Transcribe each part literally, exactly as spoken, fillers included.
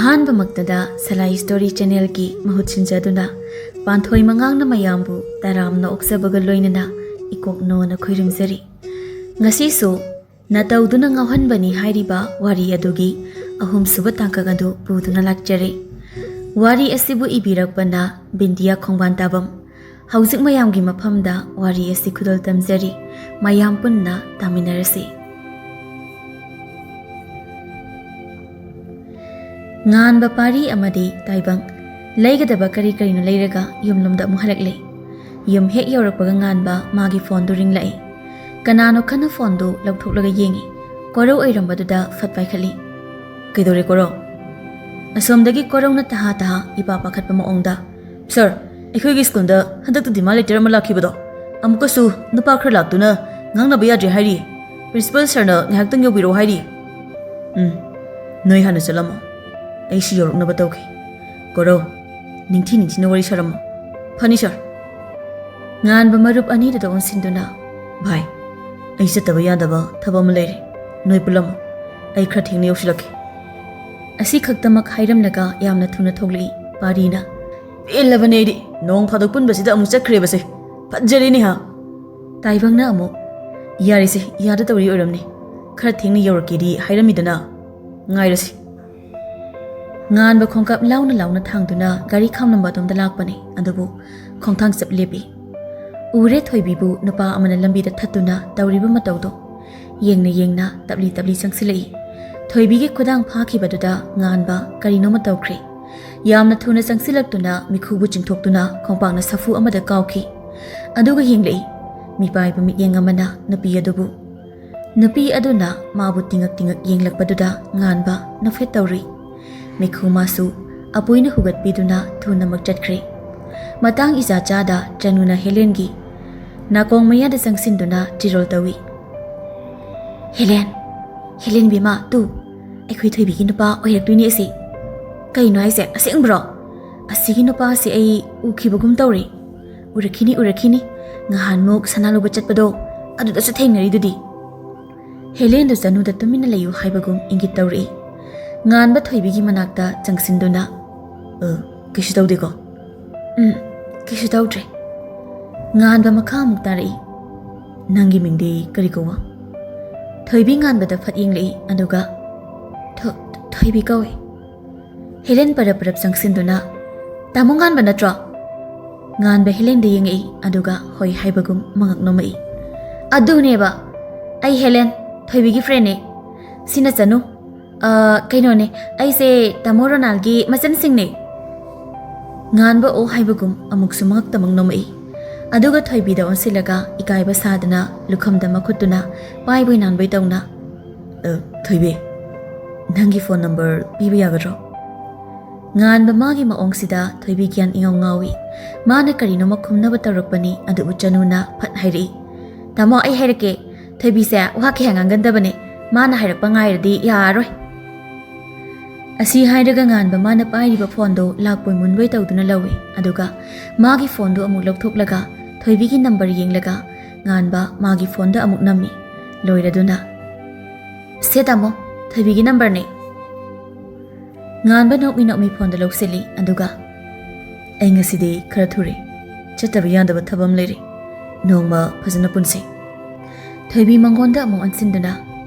ꯑꯍꯥꯟꯕꯃꯛꯇꯗ ꯁꯂꯥꯏ story ꯆꯦꯅꯦꯜꯒꯤ ꯃꯍꯨꯠ ꯁꯤꯟꯖꯗꯨꯅ ꯄꯥꯟꯊꯣꯏ ꯃꯉꯥꯡꯅ ꯃꯌꯥꯝꯕꯨ ꯇꯔꯥꯝꯅ ꯑꯣꯛꯆꯕꯒ ꯂꯣꯏꯅꯅ ꯏꯀꯣꯛꯅꯣꯅ ꯈꯣꯏꯔꯨꯝꯖꯔꯤ꯫ ꯉꯁꯤꯁꯨ ꯅꯇꯧꯗꯨꯅ ꯉꯥꯎꯍꯟꯕꯅꯤ ꯍꯥꯏꯔꯤꯕ ꯋꯥꯔꯤ ꯑꯗꯨꯒꯤ ꯑꯍꯨꯝꯁꯨꯕ ꯇꯥꯡꯀꯛ ꯑꯗꯨ ꯄꯨꯗꯨꯅ ꯂꯥꯛꯆꯔꯤ꯫ ꯋꯥꯔꯤ ꯑꯁꯤꯕꯨ ꯏꯕꯤꯔꯛꯄꯅ ꯕꯤꯟꯗꯤꯌꯥ ꯈꯣꯡꯕꯥꯟ ꯇꯥꯕꯝ, ꯍꯧꯖꯤꯛ ꯃꯌꯥꯝꯒꯤ ꯃꯐꯝꯗ ꯋꯥꯔꯤ ꯑꯁꯤ ꯈꯨꯗꯣꯜ ꯇꯝꯖꯔꯤ꯫ ꯃꯌꯥꯝ ꯄꯨꯟꯅ ꯇꯥꯃꯤꯟꯅꯔꯁꯤ꯫ ꯉꯥꯟꯕ ꯄꯥꯔꯤ ꯑꯃꯗꯤ ꯇꯥꯏꯕꯪ ꯂꯩꯒꯗꯕ ꯀꯔꯤ ꯀꯔꯤꯅꯣ ꯂꯩꯔꯒ ꯌꯨꯝꯂꯣꯝꯗ ꯑꯃꯨꯛ ꯍꯜꯂꯛꯂꯦ꯫ ꯌꯨꯝ ꯍꯦꯛ ꯌꯧꯔꯛꯄꯒ ꯉꯥꯟꯕ ꯃꯥꯒꯤ ꯐꯣꯟꯗꯨ ꯔꯤꯡꯂꯛꯏ꯫ ꯀꯅꯥꯅꯣ ꯈꯟꯅ ꯐꯣꯟꯗꯨ ꯂꯧꯊꯣꯛꯂꯒ ꯌꯦꯡꯏ꯫ ꯀꯣꯔꯧ ꯑꯣꯏꯔꯝꯕꯗꯨꯗ ꯐꯠ ꯄꯥꯏꯈꯠꯂꯤ꯫ "ꯀꯩꯗꯧꯔꯦ ꯀꯣꯔꯧ?" ꯑꯁꯣꯝꯗꯒꯤ ꯀꯣꯔꯧꯅ ꯇꯍꯥ ꯇꯍꯥ ꯏꯄꯥ ꯄꯥꯈꯠꯄ ꯃꯑꯣꯡꯗ, "ꯁꯥꯔ, ꯑꯩꯈꯣꯏꯒꯤ ꯁ꯭ꯀꯨꯜꯗ ꯍꯟꯗꯛꯇ ꯗꯤꯃꯥꯟ ꯂꯦꯇꯔ ꯑꯃ ꯂꯥꯛꯈꯤꯕꯗꯣ, ꯑꯃꯨꯛꯀꯁꯨ ꯅꯨꯄꯥ ꯈꯔ ꯂꯥꯛꯇꯨꯅ ꯉꯥꯡꯅꯕ ꯌꯥꯗ꯭ꯔꯦ ꯍꯥꯏꯔꯤ꯫ ꯄ꯭ꯔꯤꯟꯁꯤꯄꯜ ꯁꯥꯔꯅ ꯉꯥꯏꯍꯥꯛꯇꯪ ꯌꯧꯕꯤꯔꯛꯑꯣ ꯍꯥꯏꯔꯤ꯫" "ꯎꯝ, ꯅꯣꯏ ꯍꯥꯟꯅ ꯆꯠꯂꯝꯃꯣ, ꯑꯩ ꯁꯤ ꯌꯧꯔꯛꯅꯕ ꯇꯧꯒꯦ꯫ ꯀꯣꯔꯧ, ꯅꯤꯡꯊꯤ ꯅꯤꯡꯊꯤꯅ ꯋꯥꯔꯤ ꯁꯥꯔꯝꯃꯣ꯫ ꯐꯅꯤ ꯁꯥꯔ꯫" ꯉꯥꯟꯕ ꯃꯔꯨꯞ ꯑꯅꯤꯗꯨꯗ ꯑꯣꯟꯁꯤꯟꯗꯨꯅ, "ꯚꯥꯏ, ꯑꯩ ꯆꯠꯇꯕ ꯌꯥꯗꯕ ꯊꯕꯛ ꯑꯃ ꯂꯩꯔꯦ, ꯅꯣꯏ ꯄꯨꯜꯂꯝꯃꯣ, ꯑꯩ ꯈꯔ ꯊꯦꯡꯅ ꯌꯧꯁꯤꯜꯂꯛꯀꯦ꯫" ꯑꯁꯤ ꯈꯛꯇꯃꯛ ꯍꯥꯏꯔꯝꯂꯒ ꯌꯥꯝꯅ ꯊꯨꯅ ꯊꯣꯛꯂꯛꯏ ꯄꯥꯔꯤꯅ꯫ "ꯄꯦꯜꯂꯕꯅꯦ ꯑꯩꯗꯤ, ꯅꯣꯡ ꯐꯥꯗꯣꯛ ꯄꯨꯟꯕꯁꯤꯗ ꯑꯃꯨꯛ ꯆꯠꯈ꯭ꯔꯦꯕꯁꯦ꯫ ꯐꯠꯖꯔꯦꯅꯦ ꯍꯥ?" ꯇꯥꯏꯕꯪꯅ ꯑꯃꯨꯛ, "ꯌꯥꯔꯦꯁꯦ, ꯌꯥꯗ ꯇꯧꯔꯤ ꯑꯣꯏꯔꯝꯅꯤ꯫ ꯈꯔ ꯊꯦꯡꯅ ꯌꯧꯔꯛꯀꯦꯗꯤ ꯍꯥꯏꯔꯝꯃꯤꯗꯅ꯫ ꯉꯥꯏꯔꯁꯤ꯫" ꯉꯥꯟꯕ ꯈꯣꯡꯀꯥꯞ ꯂꯥꯎꯅ ꯂꯥꯎꯅ ꯊꯥꯡꯗꯨꯅ ꯒꯥꯔꯤ ꯈꯥꯝꯂꯝꯕ ꯑꯗꯣꯝꯗ ꯂꯥꯛꯄꯅꯤ, ꯑꯗꯨꯕꯨ ꯈꯣꯡꯊꯥꯡ ꯆꯞ ꯂꯦꯞꯄꯤ꯫ ꯎꯔꯦ ꯊꯣꯏꯕꯤꯕꯨ ꯅꯨꯄꯥ ꯑꯃꯅ ꯂꯝꯕꯤꯗ ꯊꯠꯇꯨꯅ ꯇꯧꯔꯤꯕ ꯃꯇꯧꯗꯣ꯫ ꯌꯦꯡꯅ ꯌꯦꯡꯅ ꯇꯞꯂꯤ ꯇꯞꯂꯤ ꯆꯪꯁꯤꯜꯂꯛꯏ꯫ ꯊꯣꯏꯕꯤꯒꯤ ꯈꯨꯗꯥꯡ ꯐꯥꯈꯤꯕꯗꯨꯗ ꯉꯥꯟꯕ ꯀꯔꯤꯅꯣꯃ ꯇꯧꯈ꯭ꯔꯦ꯫ ꯌꯥꯝꯅ ꯊꯨꯅ ꯆꯪꯁꯤꯜꯂꯛꯇꯨꯅ ꯃꯤꯈꯨꯕꯨ ꯆꯤꯡꯊꯣꯛꯇꯨꯅ ꯈꯣꯡꯄꯥꯛꯅ ꯁꯥꯐꯨ ꯑꯃꯗ ꯀꯥꯎꯈꯤ꯫ ꯑꯗꯨꯒ ꯌꯦꯡꯂꯛꯏ꯫ ꯃꯤꯄꯥꯏꯕ ꯃꯤꯠꯌꯦꯡ ꯑꯃꯅ ꯅꯨꯄꯤ ꯑꯗꯨꯕꯨ꯫ ꯅꯨꯄꯤ ꯑꯗꯨꯅ ꯃꯥꯕꯨ ꯇꯤꯡꯉꯛ ꯇꯤꯡꯉꯛ ꯌꯦꯡꯂꯛꯄꯗꯨꯗ ꯉꯥꯟꯕ ꯅꯣꯛꯐꯦꯠ ꯇꯧꯔꯨꯏ꯫ ꯃꯤꯈꯨ ꯃꯥꯁꯨ ꯑꯄꯨꯏꯅ ꯍꯨꯒꯠꯄꯤꯗꯨꯅ ꯊꯨꯅꯃꯛ ꯆꯠꯈ꯭ꯔꯦ꯫ ꯃꯇꯥꯡ ꯏꯆꯥ ꯆꯥꯗ ꯆꯅꯨꯅ ꯍꯦꯂꯦꯟꯒꯤ ꯅꯥꯀꯣꯡ ꯃꯌꯥꯗ ꯆꯪꯁꯤꯟꯗꯨꯅ ꯆꯤꯔꯣꯜ ꯇꯧꯏ꯫ "ꯍꯦꯂꯦꯟ, ꯍꯦꯂꯦꯟ ꯕꯦꯝꯃ, ꯇꯨ, ꯑꯩꯈꯣꯏ ꯊꯣꯏꯕꯤꯒꯤ ꯅꯨꯄꯥ ꯑꯣꯏꯔꯛꯇꯣꯏꯅꯦ ꯑꯁꯤ꯫" "ꯀꯩꯅꯣ ꯍꯥꯏꯁꯦ? ꯑꯁꯦꯡꯕ꯭ꯔꯣ? ꯑꯁꯤꯒꯤ ꯅꯨꯄꯥꯁꯦ ꯑꯩ ꯎꯈꯤꯕꯒꯨꯝ ꯇꯧꯔꯦ꯫" "ꯎꯔꯛꯈꯤꯅꯤ, ꯎꯔꯛꯈꯤꯅꯤ꯫ ꯉꯍꯥꯟꯃꯨꯛ ꯁꯅꯥ ꯂꯧꯕ ꯆꯠꯄꯗꯣ, ꯑꯗꯨꯗꯁꯨ ꯊꯦꯡꯅꯔꯤꯗꯨꯗꯤ꯫" ꯍꯦꯂꯦꯟꯗꯨ ꯆꯅꯨꯗ ꯇꯨꯃꯤꯟꯅ ꯂꯩꯌꯨ ꯍꯥꯏꯕꯒꯨꯝ ꯏꯪꯒꯤꯠ ꯇꯧꯔꯛꯏ꯫ ꯉꯥꯟꯕ ꯊꯣꯏꯕꯤꯒꯤ ꯃꯅꯥꯛꯇ ꯆꯪꯁꯤꯟꯗꯨꯅ, "ꯑ, ꯀꯩꯁꯨ ꯇꯧꯗꯦꯀꯣ?" "ꯎꯝ, ꯀꯩꯁꯨ ꯇꯧꯗ꯭ꯔꯦ꯫" ꯉꯥꯟꯕ ꯃꯈꯥ ꯑꯃꯨꯛ ꯇꯥꯔꯛꯏ, "ꯅꯪꯒꯤ ꯃꯤꯡꯗꯤ ꯀꯔꯤ ꯀꯧꯕ?" ꯊꯣꯏꯕꯤ ꯉꯥꯟꯕꯗ ꯐꯠ ꯌꯦꯡꯂꯛꯏ, ꯑꯗꯨꯒ, "ꯊꯣ-, ꯊꯣꯏꯕꯤ ꯀꯧꯏ꯫" ꯍꯦꯂꯦꯟ ꯄꯔꯞ ꯄꯔꯞ ꯆꯪꯁꯤꯟꯗꯨꯅ, "ꯇꯥꯃꯣ ꯉꯥꯟꯕ ꯅꯠꯇ꯭ꯔꯣ?" ꯉꯥꯟꯕ ꯍꯦꯂꯦꯟꯗ ꯌꯦꯡꯉꯛꯏ, ꯑꯗꯨꯒ ꯍꯣꯏ ꯍꯥꯏꯕꯒꯨꯝ ꯃꯉꯛ ꯅꯣꯝꯃꯛꯏ꯫ "ꯑꯗꯨꯅꯦꯕ, ꯑꯩ ꯍꯦꯂꯦꯟ, ꯊꯣꯏꯕꯤꯒꯤ friendꯅꯦ꯫ ꯁꯤꯅ ꯆꯅꯨ, ꯑ, ꯀꯩꯅꯣꯅꯦ, ꯑꯩꯁꯦ ꯇꯥꯃꯣ ꯔꯣꯅꯥꯜꯒꯤ ꯃꯆꯟꯁꯤꯡꯅꯦ꯫" ꯉꯥꯟꯕ ꯑꯣ ꯍꯥꯏꯕꯒꯨꯝ ꯑꯃꯨꯛꯁꯨ ꯃꯉꯛꯇꯃꯛ ꯅꯣꯝꯃꯛꯏ꯫ ꯑꯗꯨꯒ ꯊꯣꯏꯕꯤꯗ ꯑꯣꯟꯁꯤꯜꯂꯒ ꯏꯀꯥꯏꯕ ꯁꯥꯗꯅ ꯂꯨꯈꯝꯗ ꯃꯈꯨꯠꯇꯨꯅ ꯄꯥꯏꯕꯣꯏ ꯅꯥꯟꯕꯣꯏ ꯇꯧꯅ, "ꯑ, ꯊꯣꯏꯕꯤ, ꯅꯪꯒꯤ phone number ꯄꯤꯕ ꯌꯥꯒꯗ꯭ꯔꯣ?" ꯉꯥꯟꯕ ꯃꯥꯒꯤ ꯃꯑꯣꯡꯁꯤꯗ ꯊꯣꯏꯕꯤ ꯒ꯭ꯌꯥꯟ ꯏꯉꯥꯎ ꯉꯥꯎꯏ꯫ ꯃꯥꯅ ꯀꯔꯤꯅꯣꯃ ꯈꯨꯝꯅꯕ ꯇꯧꯔꯛꯄꯅꯤ, ꯑꯗꯨꯕꯨ ꯆꯅꯨꯅ ꯐꯠ ꯍꯥꯏꯔꯛꯏ, "ꯇꯥꯃꯣ, ꯑꯩ ꯍꯥꯏꯔꯛꯀꯦ, ꯊꯣꯏꯕꯤꯁꯦ ꯋꯥ ꯀꯌꯥ ꯉꯥꯡꯒꯟꯗꯕꯅꯦ, ꯃꯥꯅ ꯍꯥꯏꯔꯛꯄ ꯉꯥꯏꯔꯗꯤ ꯌꯥꯔꯔꯣꯏ꯫" ꯑꯁꯤ ꯍꯥꯏꯔꯒ ꯉꯥꯟꯕ ꯃꯥꯅ ꯄꯥꯏꯔꯤꯕ phoneꯗꯨ ꯂꯥꯛꯄꯣꯏ ꯃꯨꯟꯕꯣꯏ ꯇꯧꯗꯨꯅ ꯂꯧꯏ, ꯑꯗꯨꯒ ꯃꯥꯒꯤ phoneꯗꯨ ꯑꯃꯨꯛ ꯂꯧꯊꯣꯛꯂꯒ ꯊꯣꯏꯕꯤꯒꯤ number ꯌꯦꯡꯂꯒ ꯉꯥꯟꯕ ꯃꯥꯒꯤ phoneꯗ ꯑꯃꯨꯛ ꯅꯝꯃꯤ꯫ ꯂꯣꯏꯔꯗꯨꯅ, "ꯁꯦ ꯇꯥꯃꯣ, ꯊꯣꯏꯕꯤꯒꯤ numberꯅꯦ꯫" ꯉꯥꯟꯕ ꯅꯣꯛꯃꯤ ꯅꯣꯛꯃꯤ phoneꯗꯨ ꯂꯧꯁꯤꯜꯂꯤ, ꯑꯗꯨꯒ, "ꯑꯩ ꯉꯁꯤꯗꯤ ꯈꯔ ꯊꯨꯔꯦ, ꯆꯠꯇꯕ ꯌꯥꯗꯕ ꯊꯕꯛ ꯑꯃ ꯂꯩꯔꯦ, ꯅꯣꯡꯃ ꯐꯖꯅ ꯄꯨꯟꯁꯤ꯫" ꯊꯣꯏꯕꯤ ꯃꯉꯣꯟꯗ ꯑꯃꯨꯛ ꯑꯣꯟꯁꯤꯟꯗꯨꯅ,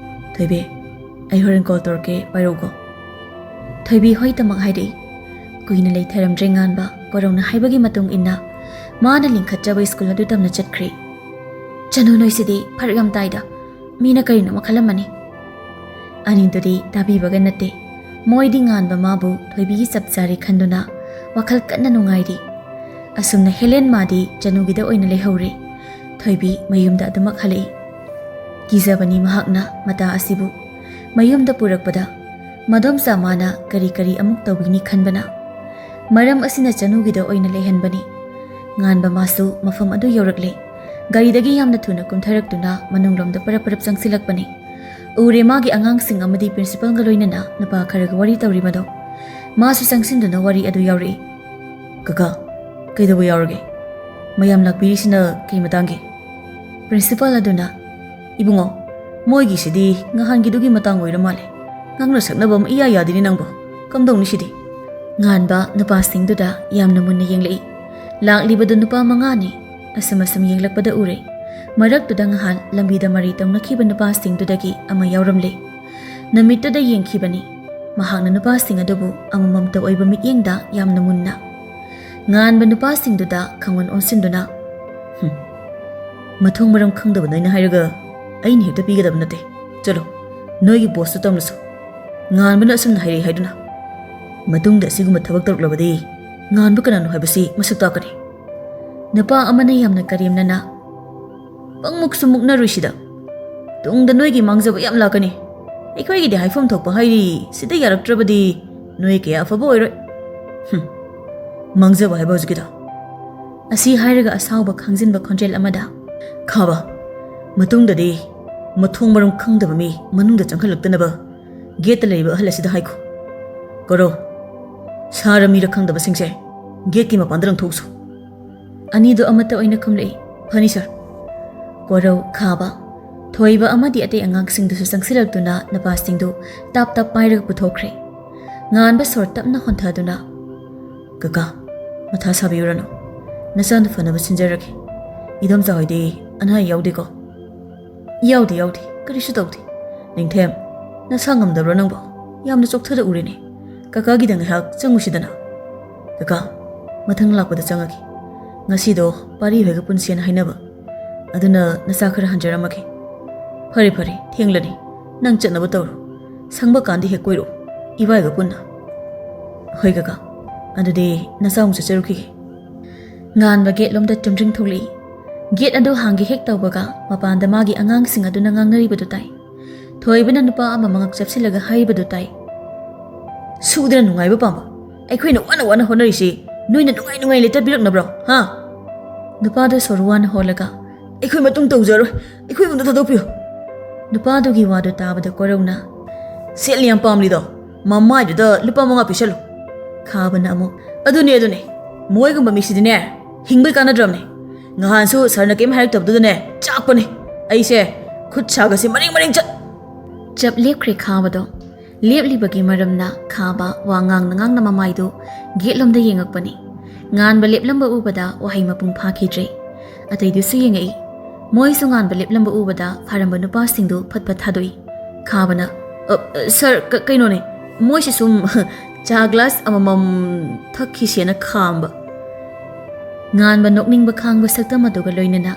"ꯊꯣꯏꯕꯤ, ꯑꯩ ꯍꯣꯔꯦꯟ call ꯇꯧꯔꯛꯀꯦ, ꯄꯥꯏꯔꯛꯎꯀꯣ꯫" ꯊꯣꯏꯕꯤ ꯍꯣꯏꯇꯃꯛ ꯍꯥꯏꯔꯛꯏ꯫ ꯀꯨꯏꯅ ꯂꯩꯊꯔꯝꯗ꯭ꯔꯦ ꯉꯥꯟꯕ, ꯀꯣꯔꯧꯅ ꯍꯥꯏꯕꯒꯤ ꯃꯇꯨꯡ ꯏꯟꯅ ꯃꯥꯅ ꯂꯤꯡꯈꯠꯆꯕ ꯁ꯭ꯀꯨꯜ ꯑꯗꯨ ꯇꯝꯅ ꯆꯠꯈ꯭ꯔꯦ꯫ "ꯆꯅꯨ, ꯅꯣꯏꯁꯤꯗꯤ ꯐꯔꯛ ꯌꯥꯝ ꯇꯥꯏꯗ, ꯃꯤꯅ ꯀꯔꯤꯅꯣ ꯈꯜꯂꯝꯃꯅꯤ꯫" ꯑꯅꯤꯗꯨꯗꯤ ꯇꯥꯕꯤꯕꯒ ꯅꯠꯇꯦ꯫ ꯃꯣꯏꯗꯤ ꯉꯥꯟꯕ ꯃꯥꯕꯨ ꯊꯣꯏꯕꯤꯒꯤ ꯆꯞ ꯆꯥꯔꯦ ꯈꯟꯗꯨꯅ ꯋꯥꯈꯜ ꯀꯟꯅ ꯅꯨꯡꯉꯥꯏꯔꯤ꯫ ꯑꯁꯨꯝꯅ ꯍꯦꯂꯦꯟ ꯃꯥꯗꯤ ꯆꯅꯨꯒꯤꯗ ꯑꯣꯏꯅ ꯂꯩꯍꯧꯔꯦ꯫ ꯊꯣꯏꯕꯤ ꯃꯌꯨꯝꯗ ꯑꯗꯨꯃꯛ ꯍꯜꯂꯛꯏ꯫ ꯀꯤꯖꯕꯅꯤ ꯃꯍꯥꯛꯅ ꯃꯇꯥ ꯑꯁꯤꯕꯨ꯫ ꯃꯌꯨꯝꯗ ꯄꯨꯔꯛꯄꯗ ꯃꯗꯣꯝꯆꯥ ꯃꯥꯅ ꯀꯔꯤ ꯀꯔꯤ ꯑꯃꯨꯛ ꯇꯧꯕꯤꯅꯤ ꯈꯟꯕꯅ꯫ ꯃꯔꯝ ꯑꯁꯤꯅ ꯆꯅꯨꯒꯤꯗ ꯑꯣꯏꯅ ꯂꯩꯍꯟꯕꯅꯤ꯫ ꯉꯥꯟꯕ ꯃꯥꯁꯨ ꯃꯐꯝ ꯑꯗꯨ ꯌꯧꯔꯛꯂꯦ꯫ ꯒꯥꯔꯤꯗꯒꯤ ꯌꯥꯝꯅ ꯊꯨꯅ ꯀꯨꯝꯊꯔꯛꯇꯨꯅ ꯃꯅꯨꯡꯂꯣꯝꯗ ꯄꯔꯞ ꯄꯔꯞ ꯆꯪꯁꯤꯜꯂꯛꯄꯅꯤ꯫ ꯎꯔꯦ ꯃꯥꯒꯤ ꯑꯉꯥꯡꯁꯤꯡ ꯑꯃꯗꯤ principalꯒ ꯂꯣꯏꯅꯅ ꯅꯨꯄꯥ ꯈꯔꯒ ꯋꯥꯔꯤ ꯇꯧꯔꯤꯕꯗꯣ꯫ ꯃꯥꯁꯨ ꯆꯪꯁꯤꯟꯗꯨꯅ ꯋꯥꯔꯤ ꯑꯗꯨ ꯌꯥꯎꯔꯛꯏ꯫ "ꯀꯀꯥ, ꯀꯩꯗꯧꯕ ꯌꯥꯎꯔꯒꯦ? ꯃꯌꯥꯝ ꯂꯥꯛꯄꯤꯔꯤꯁꯤꯅ ꯀꯩ ꯃꯇꯥꯡꯒꯤ?" Principal ꯑꯗꯨꯅ, "ꯏꯕꯨꯡꯉꯣ, ꯃꯣꯏꯒꯤꯁꯤꯗꯤ ꯉꯍꯥꯟꯒꯤꯗꯨꯒꯤ ꯃꯇꯥꯡ ꯑꯣꯏꯔ ꯃꯥꯜꯂꯦ꯫ ꯅꯪꯅ ꯁꯛꯅꯕ ꯑꯃ ꯏꯌꯥ ꯌꯥꯗꯦꯅꯦ ꯅꯪꯕꯣ꯫ ꯀꯝꯗꯧꯅꯤ ꯁꯤꯗꯤ?" ꯉꯥꯟꯕ ꯅꯨꯄꯥꯁꯤꯡꯗꯨꯗ ꯌꯥꯝꯅ ꯃꯨꯟꯅ ꯌꯦꯡꯂꯛꯏ꯫ ꯂꯥꯛꯂꯤꯕꯗꯨ ꯅꯨꯄꯥ ꯃꯉꯥꯅꯤ꯫ ꯑꯁꯨꯝ ꯑꯁꯨꯝ ꯌꯦꯡꯂꯛꯄꯗ ꯎꯔꯦ, ꯃꯔꯛꯇꯨꯗ ꯉꯍꯥꯟ ꯂꯝꯕꯤꯗ ꯃꯔꯩ ꯇꯧꯅꯈꯤꯕ ꯅꯨꯄꯥꯁꯤꯡꯗꯨꯗꯒꯤ ꯑꯃ ꯌꯥꯎꯔꯝꯂꯦ꯫ ꯅꯨꯃꯤꯠꯇꯨꯗ ꯌꯦꯡꯈꯤꯕꯅꯤ꯫ ꯃꯍꯥꯛꯅ ꯅꯨꯄꯥꯁꯤꯡ ꯑꯗꯨꯕꯨ ꯑꯃꯃꯝꯇ ꯑꯣꯏꯕ ꯃꯤꯠꯌꯦꯡꯗ ꯌꯥꯝꯅ ꯃꯨꯟꯅ꯫ ꯉꯥꯟꯕ ꯅꯨꯄꯥꯁꯤꯡꯗꯨꯗ ꯈꯪꯑꯣꯟ ꯑꯣꯟꯁꯤꯟꯗꯨꯅ, "ꯍꯨꯝ, ꯃꯊꯣꯡ ꯃꯔꯝ ꯈꯪꯗꯕ ꯅꯣꯏꯅ ꯍꯥꯏꯔꯒ ꯑꯩꯅ ꯍꯦꯛꯇ ꯄꯤꯒꯗꯕ ꯅꯠꯇꯦ꯫ ꯆꯠꯂꯣ, ꯅꯣꯏꯒꯤ ꯕꯣꯁꯇꯨ ꯇꯝꯂꯁꯨ꯫ ꯉꯥꯟꯕꯅ ꯑꯁꯨꯝꯅ ꯍꯥꯏꯔꯛꯏ ꯍꯥꯏꯗꯨꯅ꯫ ꯃꯇꯨꯡꯗ ꯑꯁꯤꯒꯨꯝꯕ ꯊꯕꯛ ꯇꯧꯔꯛꯂꯕꯗꯤ ꯉꯥꯟꯕ ꯀꯅꯥꯅꯣ ꯍꯥꯏꯕꯁꯤ ꯃꯁꯛ ꯇꯥꯛꯀꯅꯤ꯫" ꯅꯨꯄꯥ ꯑꯃꯅ ꯌꯥꯝꯅ ꯀꯔꯦꯝꯅꯅ, "ꯄꯪꯃꯨꯛꯁꯨ ꯃꯨꯛꯅꯔꯨꯏꯁꯤꯗ꯫ ꯇꯨꯡꯗ ꯅꯣꯏꯒꯤ ꯃꯥꯡꯖꯕ ꯌꯥꯝ ꯂꯥꯛꯀꯅꯤ꯫ ꯑꯩꯈꯣꯏꯒꯤꯗꯤ ꯍꯥꯏꯐꯝ ꯊꯣꯛꯄ ꯍꯥꯏꯔꯤ, ꯁꯤꯗ ꯌꯥꯔꯛꯇ꯭ꯔꯕꯗꯤ ꯅꯣꯏ ꯀꯌꯥ ꯑꯐꯕ ꯑꯣꯏꯔꯣꯏ꯫" "ꯍꯨꯝ, ꯃꯥꯡꯖꯕ ꯍꯥꯏꯕ ꯍꯧꯖꯤꯛꯀꯤꯗꯣ?" ꯑꯁꯤ ꯍꯥꯏꯔꯒ ꯑꯁꯥꯎꯕ ꯈꯥꯡꯖꯤꯟꯕ ꯈꯣꯟꯖꯦꯜ ꯑꯃꯗ, "ꯈꯥꯕ, ꯃꯇꯨꯡꯗꯗꯤ ꯃꯊꯣꯡ ꯃꯔꯝ ꯈꯪꯗꯕ ꯃꯤ ꯃꯅꯨꯡꯗ ꯆꯪꯈꯠꯂꯛꯇꯅꯕ ꯒꯦꯠꯇ ꯂꯩꯔꯤꯕ ꯑꯍꯜ ꯑꯁꯤꯗ ꯍꯥꯏꯈꯣ꯫ ꯀꯣꯔꯧ, ꯁꯥꯔ ꯃꯤꯔ ꯈꯪꯗꯕꯁꯤꯡꯁꯦ ꯒꯦꯠꯀꯤ ꯃꯄꯥꯟꯗ ꯂꯪꯊꯣꯛꯎꯁꯨ꯫" ꯑꯅꯤꯗꯨ ꯑꯃꯠꯇ ꯑꯣꯏꯅ ꯈꯨꯝꯂꯛꯏ, "ꯐꯅꯤ ꯁꯥꯔ꯫" ꯀꯣꯔꯧ, ꯈꯥꯕ, ꯊꯣꯏꯕ ꯑꯃꯗꯤ ꯑꯇꯩ ꯑꯉꯥꯡꯁꯤꯡꯗꯨꯁꯨ ꯆꯪꯁꯤꯜꯂꯛꯇꯨꯅ ꯅꯨꯄꯥꯁꯤꯡꯗꯨ ꯇꯞ ꯇꯞ ꯄꯥꯏꯔꯒ ꯄꯨꯊꯣꯛꯈ꯭ꯔꯦ꯫ ꯉꯥꯟꯕ ꯁꯣꯔ ꯇꯞꯅ ꯍꯣꯟꯊꯗꯨꯅ, "ꯀꯀꯥ, ꯃꯊꯥ ꯁꯥꯕꯤꯔꯨꯔꯅꯨ꯫ ꯅꯆꯥꯅ ꯐꯅꯕ ꯁꯤꯟꯖꯔꯒꯦ꯫ ꯏꯗꯣꯝꯆꯥ ꯍꯣꯏꯗꯤ ꯑꯅꯥ ꯑꯌꯦꯛ ꯌꯥꯎꯗꯦꯀꯣ?" "ꯌꯥꯎꯗꯦ, ꯌꯥꯎꯗꯦ꯫ ꯀꯔꯤꯁꯨ ꯇꯧꯗꯦ꯫ ꯅꯤꯡꯊꯦꯝ, ꯅꯁꯥ ꯉꯝꯗꯕ꯭ꯔꯣ ꯅꯪꯕꯣ? ꯌꯥꯝꯅ ꯆꯣꯛꯊꯗ ꯎꯔꯦꯅꯦ꯫ ꯀꯀꯥꯒꯤꯗ ꯉꯥꯏꯍꯥꯛ ꯆꯪꯉꯨꯁꯤꯗꯅ꯫" "ꯀꯀꯥ, ꯃꯊꯪ ꯂꯥꯛꯄꯗ ꯆꯪꯉꯒꯦ꯫ ꯉꯁꯤꯗꯣ ꯄꯥꯔꯤ ꯍꯣꯏꯒ ꯄꯨꯟꯁꯦꯅ ꯍꯥꯏꯅꯕ꯫ ꯑꯗꯨꯅ ꯅꯁꯥ ꯈꯔ ꯍꯟꯖꯔꯝꯃꯒꯦ꯫" "ꯐꯔꯦ, ꯐꯔꯦ, ꯊꯦꯡꯂꯅꯤ꯫ ꯅꯪ ꯆꯠꯅꯕ ꯇꯧꯔꯣ꯫ ꯁꯪꯕ ꯀꯥꯟꯗ ꯍꯦꯛ ꯀꯣꯏꯔꯛꯎ, ꯏꯕꯥꯏꯒ ꯄꯨꯟꯅ꯫" "ꯍꯣꯏ ꯀꯀꯥ꯫ ꯑꯗꯨꯗꯤ ꯅꯆꯥ ꯑꯃꯨꯛ ꯆꯠꯆꯔꯨꯈꯤꯒꯦ꯫" ꯉꯥꯟꯕ ꯒꯦꯠꯂꯣꯝꯗ ꯆꯨꯝꯗ꯭ꯔꯤꯡ ꯊꯣꯛꯂꯛꯏ꯫ ꯒꯦꯠ ꯑꯗꯨ ꯍꯥꯡꯒꯦ ꯍꯦꯛ ꯇꯧꯕꯒ ꯃꯄꯥꯟꯗ ꯃꯥꯒꯤ ꯑꯉꯥꯡꯁꯤꯡ ꯑꯗꯨꯅ ꯉꯥꯡꯅꯔꯤꯕꯗꯨ ꯇꯥꯏ꯫ ꯊꯣꯏꯕꯅ ꯅꯨꯄꯥ ꯑꯃ ꯃꯉꯛ ꯆꯞꯁꯤꯜꯂꯒ ꯍꯥꯏꯔꯤꯕꯗꯨ ꯇꯥꯏ, "ꯁꯨꯗꯅ ꯅꯨꯡꯉꯥꯏꯕ ꯄꯥꯝꯕ? ꯑꯩꯈꯣꯏꯅ ꯋꯥꯅ ꯋꯥꯅ ꯍꯣꯠꯅꯔꯤꯁꯤ ꯅꯣꯏꯅ ꯅꯨꯡꯉꯥꯏ ꯅꯨꯡꯉꯥꯏ ꯂꯩꯇꯕꯤꯔꯛꯅꯕ꯭ꯔꯣ, ꯍꯥ?" ꯅꯨꯄꯥꯗꯨ ꯁꯣꯔ ꯋꯥꯅ ꯍꯣꯜꯂꯒ, "ꯑꯩꯈꯣꯏ ꯃꯇꯨꯡ ꯇꯧꯖꯔꯣꯏ, ꯑꯩꯈꯣꯏ ꯃꯇꯨꯡ ꯊꯥꯗꯣꯛꯄꯤꯌꯨ꯫" ꯅꯨꯄꯥꯗꯨꯒꯤ ꯋꯥꯗꯨ ꯇꯥꯕꯗ ꯀꯣꯔꯧꯅ, "ꯁꯦꯜ ꯌꯥꯝ ꯄꯥꯝꯂꯤꯗꯣ, ꯃꯃꯥꯏꯗꯨꯗ ꯂꯨꯄꯥ ꯃꯉꯥ ꯄꯤꯁꯜꯂꯨ꯫" ꯈꯥꯕꯅ ꯑꯃꯨꯛ, "ꯑꯗꯨꯅꯦ, ꯑꯗꯨꯅꯦ, ꯃꯣꯏꯒꯨꯝꯕ ꯃꯤꯁꯤꯗꯤꯅꯦ, ꯍꯤꯡꯕꯩ ꯀꯥꯟꯅꯗ꯭ꯔꯕꯅꯦ꯫ ꯉꯍꯥꯟꯁꯨ ꯁꯥꯔꯅ ꯀꯩꯝ ꯍꯥꯏꯔꯛꯇꯕꯗꯨꯗꯅꯦ ꯆꯥꯛꯄꯅꯦ꯫ ꯑꯩꯁꯦ ꯈꯨꯠ ꯁꯥꯒꯁꯦ ꯃꯔꯦꯡ ꯃꯔꯦꯡ ꯆꯠ꯫" ꯆꯞ ꯂꯦꯞꯈ꯭ꯔꯦ ꯈꯥꯕꯗꯣ꯫ ꯂꯦꯞꯂꯤꯕꯒꯤ ꯃꯔꯝꯅ ꯈꯥꯕ ꯋꯥ ꯉꯥꯡꯅ ꯉꯥꯡꯅ ꯃꯃꯥꯏꯗꯨ ꯒꯦꯠꯂꯣꯝꯗ ꯌꯦꯡꯉꯛꯄꯅꯤ꯫ ꯉꯥꯟꯕ ꯂꯦꯞꯂꯝꯕ ꯎꯕꯗ ꯋꯥꯍꯩ ꯃꯄꯨꯡ ꯐꯥꯈꯤꯗ꯭ꯔꯦ꯫ ꯑꯇꯩꯗꯨꯁꯨ ꯌꯦꯡꯉꯛꯏ꯫ ꯃꯣꯏꯁꯨ ꯉꯥꯟꯕ ꯂꯦꯞꯂꯝꯕ ꯎꯕꯗ ꯐꯥꯔꯝꯕ ꯅꯨꯄꯥꯁꯤꯡꯗꯨ ꯐꯠ ꯐꯠ ꯊꯥꯗꯣꯛꯏ꯫ ꯈꯥꯕꯅ, "ꯑ, ꯑ, ꯁꯥꯔ, ꯀ-, ꯀꯩꯅꯣꯅꯦ, ꯃꯣꯏꯁꯦ ꯁꯨꯝ ꯆꯥ ꯒ꯭ꯂꯥꯁ ꯑꯃꯃꯝ ꯊꯛꯈꯤꯁꯦꯅ ꯈꯥꯝꯕ"꯫ ꯉꯥꯟꯕ ꯅꯣꯛꯅꯤꯡꯕ ꯈꯥꯡꯕ ꯁꯛꯇꯝ ꯑꯗꯨꯒ ꯂꯣꯏꯅꯅ,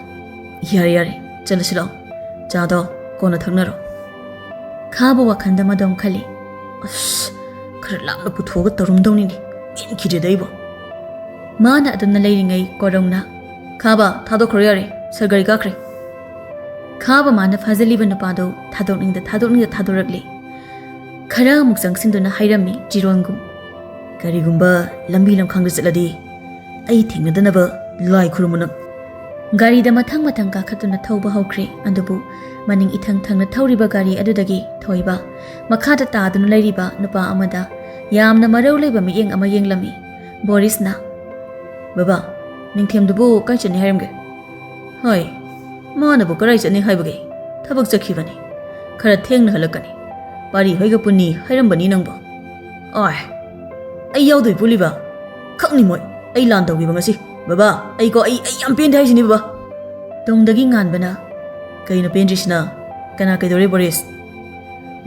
"ꯌꯥꯔꯦ, ꯌꯥꯔꯦ, ꯆꯠꯂꯁꯤ ꯂꯥꯛꯑꯣ꯫ ꯆꯥꯗꯣ ꯀꯣꯟꯅ ꯊꯛꯅꯔꯣ"꯫ ꯈꯥꯕ ꯋꯥꯈꯜꯗ ꯃꯗꯣꯝ ꯈꯜꯂꯤ꯫ "ꯑꯁ, ꯈꯔ ꯂꯥꯞꯅ ꯄꯨꯊꯣꯛꯑꯒ ꯇꯧꯔꯝꯗꯧꯅꯤꯅꯦ꯫ ꯄꯦꯟꯈꯤꯗ꯭ꯔꯦꯗ ꯑꯩꯕꯨ"꯫ ꯃꯥꯅ ꯑꯗꯨꯝꯅ ꯂꯩꯔꯤꯉꯩ ꯀꯣꯔꯧꯅ, "ꯈꯥꯕ, ꯊꯥꯗꯣꯛꯈ꯭ꯔꯣ ꯌꯥꯔꯦ, ꯁꯥꯔ ꯒꯥꯔꯤ ꯀꯥꯈ꯭ꯔꯦ"꯫ ꯈꯥꯕ ꯃꯥꯅ ꯐꯥꯖꯤꯜꯂꯤꯕ ꯅꯨꯄꯥꯗꯨ ꯊꯥꯗꯣꯛꯅꯤꯡꯗ ꯊꯥꯗꯣꯛꯅꯤꯡꯗ ꯊꯥꯗꯣꯔꯛꯂꯦ꯫ ꯈꯔ ꯑꯃꯨꯛ ꯆꯪꯁꯤꯟꯗꯨꯅ ꯍꯥꯏꯔꯝꯃꯤ ꯆꯤꯔꯣꯟꯒꯨꯝ, "ꯀꯔꯤꯒꯨꯝꯕ ꯂꯝꯕꯤ ꯂꯝꯈꯥꯡꯗ ꯆꯠꯂꯗꯤ ꯑꯩ ꯊꯦꯡꯅꯗꯅꯕ ꯂꯥꯏ ꯈꯨꯔꯨꯝꯃꯨ ꯅꯪ"꯫ ꯒꯥꯔꯤꯗ ꯃꯊꯪ ꯃꯊꯪ ꯀꯥꯈꯠꯇꯨꯅ ꯊꯧꯕ ꯍꯧꯈ꯭ꯔꯦ꯫ ꯑꯗꯨꯕꯨ ꯃꯅꯤꯡ ꯏꯊꯪ ꯊꯪꯅ ꯊꯧꯔꯤꯕ ꯒꯥꯔꯤ ꯑꯗꯨꯗꯒꯤ ꯊꯣꯏꯕ ꯃꯈꯥꯗ ꯇꯥꯗꯨꯅ ꯂꯩꯔꯤꯕ ꯅꯨꯄꯥ ꯑꯃꯗ ꯌꯥꯝꯅ ꯃꯔꯧ ꯂꯩꯕ ꯃꯤꯠꯌꯦꯡ ꯑꯃ ꯌꯦꯡꯂꯝꯃꯤ꯫ ꯕꯣꯔꯤꯁꯅ, "ꯕꯕꯥ, ꯅꯤꯡꯊꯦꯝꯗꯨꯕꯨ ꯀꯥꯏ ꯆꯠꯅꯤ ꯍꯥꯏꯔꯝꯒꯦ?" "ꯍꯣꯏ, ꯃꯥꯅꯕꯨ ꯀꯗꯥꯏ ꯆꯠꯅꯤ ꯍꯥꯏꯕꯒꯦ? ꯊꯕꯛ ꯆꯠꯈꯤꯕꯅꯤ꯫ ꯈꯔ ꯊꯦꯡꯅ ꯍꯜꯂꯛꯀꯅꯤ꯫ ꯄꯥꯔꯤ ꯍꯣꯏꯒ ꯄꯨꯟꯅꯤ ꯍꯥꯏꯔꯝꯕꯅꯤ ꯅꯪꯕꯨ꯫ ꯑꯥꯏ, ꯑꯩ ꯌꯥꯎꯗꯣꯏ ꯄꯨꯜꯂꯤꯕ? ꯈꯛꯅꯤ ꯃꯣꯏ꯫ ꯑꯩ ꯂꯥꯟ ꯇꯧꯈꯤꯕ ꯉꯁꯤ꯫ ꯕꯕꯥ, ꯑꯩꯀꯣ, ꯑꯩ, ꯑꯩ ꯌꯥꯝ ꯄꯦꯟꯗꯦ ꯍꯥꯏꯁꯤꯅꯤ ꯕꯕꯥ"꯫ ꯇꯨꯡꯗꯒꯤ ꯉꯥꯟꯕꯅ, "ꯀꯩꯅꯣ ꯄꯦꯟꯗ꯭ꯔꯤꯁꯤꯅ? ꯀꯅꯥ ꯀꯩꯗꯧꯔꯦ ꯕꯣꯔꯤꯁ?"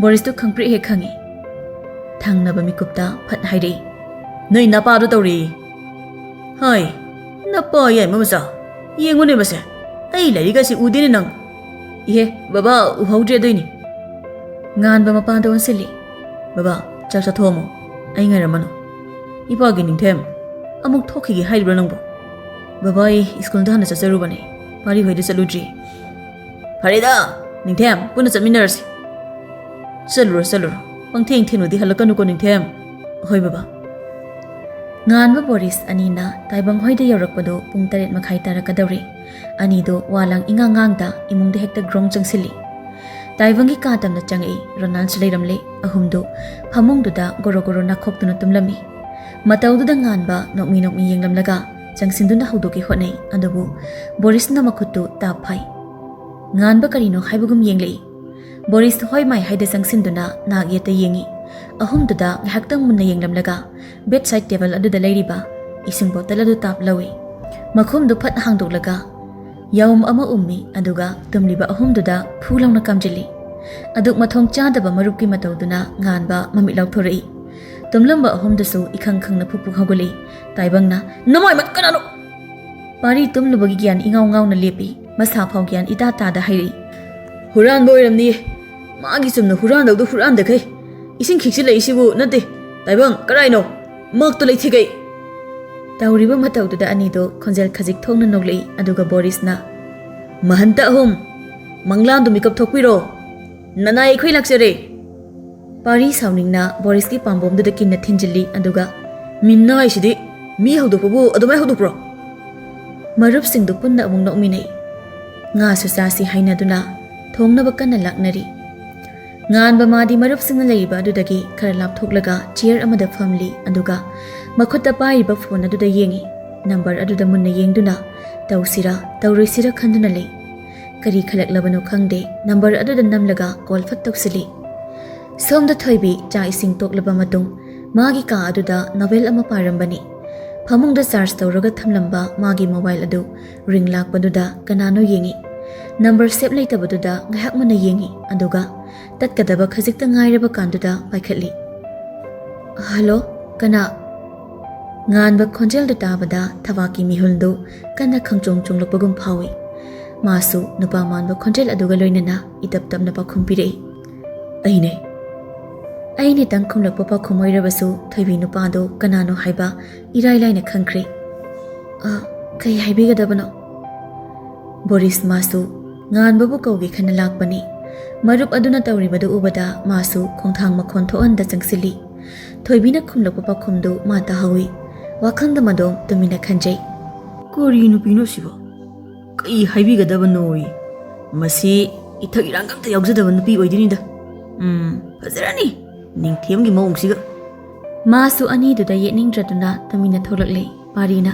ꯕꯣꯔꯤꯁꯇꯨ ꯈꯪꯄ꯭ꯔꯦꯛ ꯍꯦꯛ ꯈꯪꯉꯤ꯫ ꯊꯪꯅꯕ ꯃꯤꯀꯨꯞꯇ ꯐꯠ ꯍꯥꯏꯔꯛꯏ, "ꯅꯣꯏ ꯅꯄꯥꯗꯣ ꯇꯧꯔꯤ"꯫ "ꯍꯥꯏ, ꯅꯄꯥ ꯌꯥꯏꯃ ꯃꯆꯥ, ꯌꯦꯡꯉꯨꯅꯦ ꯃꯁꯦ, ꯑꯩ ꯂꯥꯏꯔꯤꯛ ꯑꯁꯤ ꯎꯗꯦꯅꯦ ꯅꯪ"꯫ "ꯏꯍꯦ, ꯕꯕꯥ, ꯎꯍꯧꯗ꯭ꯔꯦ ꯑꯗꯨꯏꯅꯤ"꯫ ꯉꯥꯟꯕ ꯃꯄꯥꯗ ꯑꯣꯟꯁꯤꯜꯂꯤ꯫ "ꯕꯕꯥ, ꯆꯥꯛ ꯆꯥꯊꯣꯛꯑꯝꯃꯣ, ꯑꯩ ꯉꯥꯏꯔꯝꯃꯅꯨ꯫ ꯏꯄꯥꯒꯤ ꯅꯤꯡꯊꯦꯝ ꯑꯃꯨꯛ ꯊꯣꯛꯈꯤꯒꯦ ꯍꯥꯏꯔꯤꯕ꯭ꯔꯣ ꯅꯪꯕꯨ?" "ꯕꯕꯥ, ꯑꯩ ꯁ꯭ꯀꯨꯜꯗ ꯍꯥꯟꯅ ꯆꯠꯆꯔꯨꯕꯅꯦ, ꯄꯥꯔꯤ ꯍꯣꯏꯗ ꯆꯠꯂꯨꯗ꯭ꯔꯤ"꯫ "ꯐꯔꯦꯗ, ꯅꯤꯡꯊꯦꯝ, ꯄꯨꯟꯅ ꯆꯠꯃꯤꯟꯅꯔꯁꯤ"꯫ "ꯆꯠꯂꯨꯔꯣ, ꯆꯠꯂꯨꯔꯣ, ꯄꯪꯊꯦꯡ ꯊꯦꯡꯅꯗꯤ ꯍꯜꯂꯛꯀꯅꯨꯀꯣ ꯅꯤꯡꯊꯦꯝ"꯫ "ꯍꯣꯏ ꯕꯕꯥ"꯫ ꯉꯥꯟꯕ ꯕꯣꯔꯤꯁ ꯑꯅꯤꯅ ꯇꯥꯏꯕꯪ ꯍꯣꯏꯗ ꯌꯧꯔꯛꯄꯗꯨ ꯄꯨꯡ ꯇꯔꯦꯠ ꯃꯈꯥꯏ ꯇꯥꯔꯛꯀꯗꯧꯔꯦ꯫ ꯑꯅꯤꯗꯨ ꯋꯥ ꯂꯥꯡ ꯏꯉꯥꯡ ꯉꯥꯡꯗ ꯏꯃꯨꯡꯗ ꯍꯦꯛꯇ ꯒ꯭ꯔꯣꯡ ꯆꯪꯁꯤꯜꯂꯤ꯫ ꯇꯥꯏꯕꯪꯒꯤ ꯀꯥ ꯇꯝꯅ ꯆꯪꯉꯛꯏ꯫ ꯔꯣꯅꯥꯜꯁꯨ ꯂꯩꯔꯝꯂꯦ꯫ ꯑꯍꯨꯝꯗꯨ ꯐꯃꯨꯡꯗꯨꯗ ꯒꯣꯔꯣ ꯒꯣꯔꯣ ꯅꯥꯈꯣꯛꯇꯨꯅ ꯇꯨꯝꯂꯝꯃꯤ꯫ ꯃꯇꯧꯗꯨꯗ ꯉꯥꯟꯕ ꯅꯣꯛꯃꯤ ꯅꯣꯛꯃꯤ ꯌꯦꯡꯂꯝꯂꯒ ꯆꯪꯁꯤꯟꯗꯨꯅ ꯍꯧꯗꯣꯛꯀꯦ ꯍꯣꯠꯅꯩ꯫ ꯑꯗꯨꯕꯨ ꯕꯣꯔꯤꯁꯅ ꯃꯈꯨꯠꯇꯨ ꯇꯥꯞ ꯐꯥꯏ꯫ ꯉꯥꯟꯕ ꯀꯔꯤꯅꯣ ꯍꯥꯏꯕꯒꯨꯝ ꯌꯦꯡꯂꯛꯏ꯫ ꯕꯣꯔꯤꯁ ꯍꯣꯏ ꯃꯥꯏ ꯍꯥꯏꯗ ꯆꯪꯁꯤꯟꯗꯨꯅ ꯅꯥꯛ ꯌꯦꯠꯇ ꯌꯦꯡꯏ꯫ ꯑꯍꯨꯝꯗꯨꯗ ꯉꯥꯏꯍꯥꯛꯇꯪ ꯃꯨꯟꯅ ꯌꯦꯡꯂꯝꯂꯒ bedside table ꯑꯗꯨꯗ ꯂꯩꯔꯤꯕ ꯏꯁꯤꯡ bottle ꯑꯗꯨ ꯇꯥꯞ ꯂꯧꯏ꯫ ꯃꯈꯨꯝꯗꯨ ꯐꯠ ꯍꯥꯡꯗꯣꯛꯂꯒ ꯌꯥꯎꯝ ꯑꯃ ꯎꯝꯃꯤ, ꯑꯗꯨꯒ ꯇꯨꯝꯂꯤꯕ ꯑꯍꯨꯝꯗꯨꯗ ꯐꯨ ꯂꯥꯎꯅ ꯀꯥꯝꯖꯤꯜꯂꯤ꯫ ꯑꯗꯨꯛ ꯃꯊꯣꯡ ꯆꯥꯗꯕ ꯃꯔꯨꯞꯀꯤ ꯃꯇꯧꯗꯨꯅ ꯉꯥꯟꯕ ꯃꯃꯤꯠ ꯂꯥꯎꯊꯣꯔꯛꯏ꯫ ꯇꯨꯝꯂꯝꯕ ꯑꯍꯨꯝꯗꯨꯁꯨ ꯏꯈꯪ ꯈꯪꯅ ꯐꯨꯛ ꯐꯨꯛ ꯍꯧꯒꯠꯂꯛꯏ꯫ ꯇꯥꯏꯕꯪꯅ, "ꯅꯃꯥꯏ ꯃꯠ, ꯀꯅꯥꯅꯣ?" ꯄꯥꯔꯤ ꯇꯨꯝꯂꯨꯕꯒꯤ ꯒ꯭ꯌꯥꯟ ꯏꯉꯥꯎ ꯉꯥꯎꯅ ꯂꯦꯞꯄꯤ꯫ ꯃꯁꯥ ꯐꯥꯎ ꯒ꯭ꯌꯥꯟ ꯏꯇꯥ ꯇꯥꯗ ꯍꯥꯏꯔꯛꯏ, "ꯍꯨꯔꯥꯟꯕ ꯑꯣꯏꯔꯝꯅꯤꯌꯦ꯫ ꯃꯥꯒꯤ ꯆꯨꯝꯅ ꯍꯨꯔꯥꯟꯗꯧꯗꯨ ꯍꯨꯔꯥꯟꯗꯈꯩ꯫ ꯏꯁꯤꯡ ꯈꯤꯛꯆꯤꯜꯂꯛꯏꯁꯤꯕꯨ ꯅꯠꯇꯦ꯫ ꯇꯥꯏꯕꯪ, ꯀꯔꯥꯏꯅꯣ? ꯃꯛꯇ ꯂꯩꯊꯤꯒꯩ!" ꯇꯧꯔꯤꯕ ꯃꯇꯧꯗꯨꯗ ꯑꯅꯤꯗꯣ ꯈꯣꯟꯖꯦꯜ ꯈꯖꯤꯛ ꯊꯣꯛꯅ ꯅꯣꯛꯂꯛꯏ, ꯑꯗꯨꯒ ꯕꯣꯔꯤꯁꯅ, "ꯃꯍꯟꯇ ꯑꯍꯨꯝ, ꯃꯪꯂꯥꯟꯗꯨ ꯃꯤꯀꯞ ꯊꯣꯛꯄꯤꯔꯣ꯫ ꯅꯅꯥꯏ ꯑꯩꯈꯣꯏ ꯂꯥꯛꯆꯔꯦ!" ꯄꯥꯔꯤ ꯁꯥꯎꯅꯤꯡꯅ ꯕꯣꯔꯤꯁꯀꯤ ꯄꯥꯝꯕꯣꯝꯗꯨꯗ ꯀꯤꯟꯅ ꯊꯤꯟꯖꯤꯜꯂꯤ, ꯑꯗꯨꯒ, "ꯃꯤꯟꯅ ꯍꯥꯏꯁꯤꯗꯤ ꯃꯤ ꯍꯧꯗꯣꯛꯄꯕꯨ ꯑꯗꯨꯃꯥꯏ ꯍꯧꯗꯣꯛꯄ꯭ꯔꯣ?" ꯃꯔꯨꯞꯁꯤꯡꯗꯨ ꯄꯨꯟꯅ ꯑꯃꯨꯛ ꯅꯣꯛꯃꯤꯟꯅꯩ꯫ ꯉꯥꯁꯨ ꯆꯥꯁꯤ ꯍꯥꯏꯅꯗꯨꯅ ꯊꯣꯡꯅꯕ ꯀꯟꯅ ꯂꯥꯛꯅꯔꯤ꯫ ꯉꯥꯟꯕ ꯃꯥꯗꯤ ꯃꯔꯨꯞꯁꯤꯡꯅ ꯂꯩꯔꯤꯕ ꯑꯗꯨꯗꯒꯤ ꯈꯔ ꯂꯥꯞꯊꯣꯛꯂꯒ chair ꯑꯃꯗ ꯐꯝꯂꯤ, ꯑꯗꯨꯒ ꯃꯈꯨꯠꯇ ꯄꯥꯏꯔꯤꯕ phone ꯑꯗꯨꯗ ꯌꯦꯡꯏ꯫ Number ꯑꯗꯨꯗ ꯃꯨꯟꯅ ꯌꯦꯡꯗꯨꯅ, ꯇꯧꯁꯤꯔꯥ ꯇꯧꯔꯣꯏꯁꯤꯔꯥ ꯈꯟꯗꯨꯅ ꯂꯩ꯫ ꯀꯔꯤ ꯈꯜꯂꯛꯂꯕꯅꯣ ꯈꯪꯗꯦ, number ꯑꯗꯨꯗ ꯅꯝꯂꯒ call ꯐꯠ ꯇꯧꯁꯤꯜꯂꯤ꯫ ꯁꯣꯝꯗ ꯊꯣꯏꯕꯤ ꯆꯥꯛ ꯏꯁꯤꯡ ꯇꯣꯛꯂꯕ ꯃꯇꯨꯡ ꯃꯥꯒꯤ ꯀꯥ ꯑꯗꯨꯗ novel ꯑꯃ ꯄꯥꯔꯝꯕꯅꯤ꯫ ꯐꯃꯨꯡꯗ charge ꯇꯧꯔꯒ ꯊꯝꯂꯝꯕ ꯃꯥꯒꯤ mobile ꯑꯗꯨ ring ꯂꯥꯛꯄꯗꯨꯗ ꯀꯅꯥꯅꯣ ꯌꯦꯡꯏ꯫ Number save ꯂꯩꯇꯕꯗꯨꯗ ꯉꯥꯏꯍꯥꯛ ꯃꯨꯟꯅ ꯌꯦꯡꯏ, ꯑꯗꯨꯒ ꯇꯠꯀꯗꯕ ꯈꯖꯤꯛꯇ ꯉꯥꯏꯔꯕ ꯀꯥꯟꯗꯨꯗ ꯄꯥꯏꯈꯠꯂꯤ꯫ "Hello, ꯀꯅꯥ?" ꯉꯥꯟꯕ ꯈꯣꯟꯖꯦꯜꯗꯨ ꯇꯥꯕꯗ ꯊꯕꯥꯛꯀꯤ ꯃꯤꯍꯨꯜꯗꯨ ꯀꯟꯅ ꯈꯪꯆꯣꯡ ꯆꯣꯡꯂꯛꯄꯒꯨꯝ ꯐꯥꯎꯏ꯫ ꯃꯥꯁꯨ ꯅꯨꯄꯥ ꯃꯥꯟꯕ ꯈꯣꯟꯖꯦꯜ ꯑꯗꯨꯒ ꯂꯣꯏꯅꯅ ꯏꯇꯞ ꯇꯞꯅ ꯄꯥꯎꯈꯨꯝ ꯄꯤꯔꯛꯏ, "ꯑꯩꯅꯦ꯫" ꯑꯩꯅꯦꯇꯪ ꯈꯨꯝꯂꯛꯄ ꯄꯥꯎꯈꯨꯝ ꯑꯣꯏꯔꯕꯁꯨ ꯊꯣꯏꯕꯤ ꯅꯨꯄꯥꯗꯨ ꯀꯅꯥꯅꯣ ꯍꯥꯏꯕ ꯏꯔꯥꯏ ꯂꯥꯏꯅ ꯈꯪꯈ꯭ꯔꯦ꯫ "ꯑ, ꯀꯩ ꯍꯥꯏꯕꯤꯒꯗꯕꯅꯣ?" ꯕꯣꯔꯤꯁ ꯃꯥꯁꯨ ꯉꯥꯟꯕꯕꯨ ꯀꯧꯒꯦ ꯈꯟꯅ ꯂꯥꯛꯄꯅꯤ꯫ ꯃꯔꯨꯞ ꯑꯗꯨꯅ ꯇꯧꯔꯤꯕꯗꯨ ꯎꯕꯗ ꯃꯥꯁꯨ ꯈꯣꯡꯊꯥꯡ ꯃꯈꯣꯟ ꯊꯣꯛꯍꯟꯗ ꯆꯪꯁꯤꯜꯂꯤ꯫ ꯊꯣꯏꯕꯤꯅ ꯈꯨꯝꯂꯛꯄ ꯄꯥꯎꯈꯨꯝꯗꯨ ꯃꯥ ꯇꯥꯍꯧꯏ꯫ ꯋꯥꯈꯜꯗ ꯃꯗꯣꯝ ꯇꯨꯃꯤꯟꯅ ꯈꯟꯖꯩ꯫ "ꯀꯔꯤ ꯅꯨꯄꯤꯅꯣ ꯁꯤꯕꯣ? ꯀꯩ ꯍꯥꯏꯕꯤꯒꯗꯕꯅꯣꯌꯦ? ꯃꯁꯤ ꯏꯊꯛ ꯏꯔꯥꯡ ꯑꯝꯇ ꯌꯥꯎꯖꯗꯕ ꯅꯨꯄꯤ ꯑꯣꯏꯗꯣꯏꯅꯤꯗ꯫ ꯎꯝ, ꯐꯖꯔꯅꯤ ꯅꯤꯡꯊꯦꯝꯒꯤ ꯃꯑꯣꯡꯁꯤꯒ꯫" ꯃꯥꯁꯨ ꯑꯅꯤꯗꯨꯗ ꯌꯦꯠꯅꯤꯡꯗ꯭ꯔꯗꯨꯅ ꯇꯨꯃꯤꯟꯅ ꯊꯣꯛꯂꯛꯂꯦ꯫ ꯄꯥꯔꯤꯅ,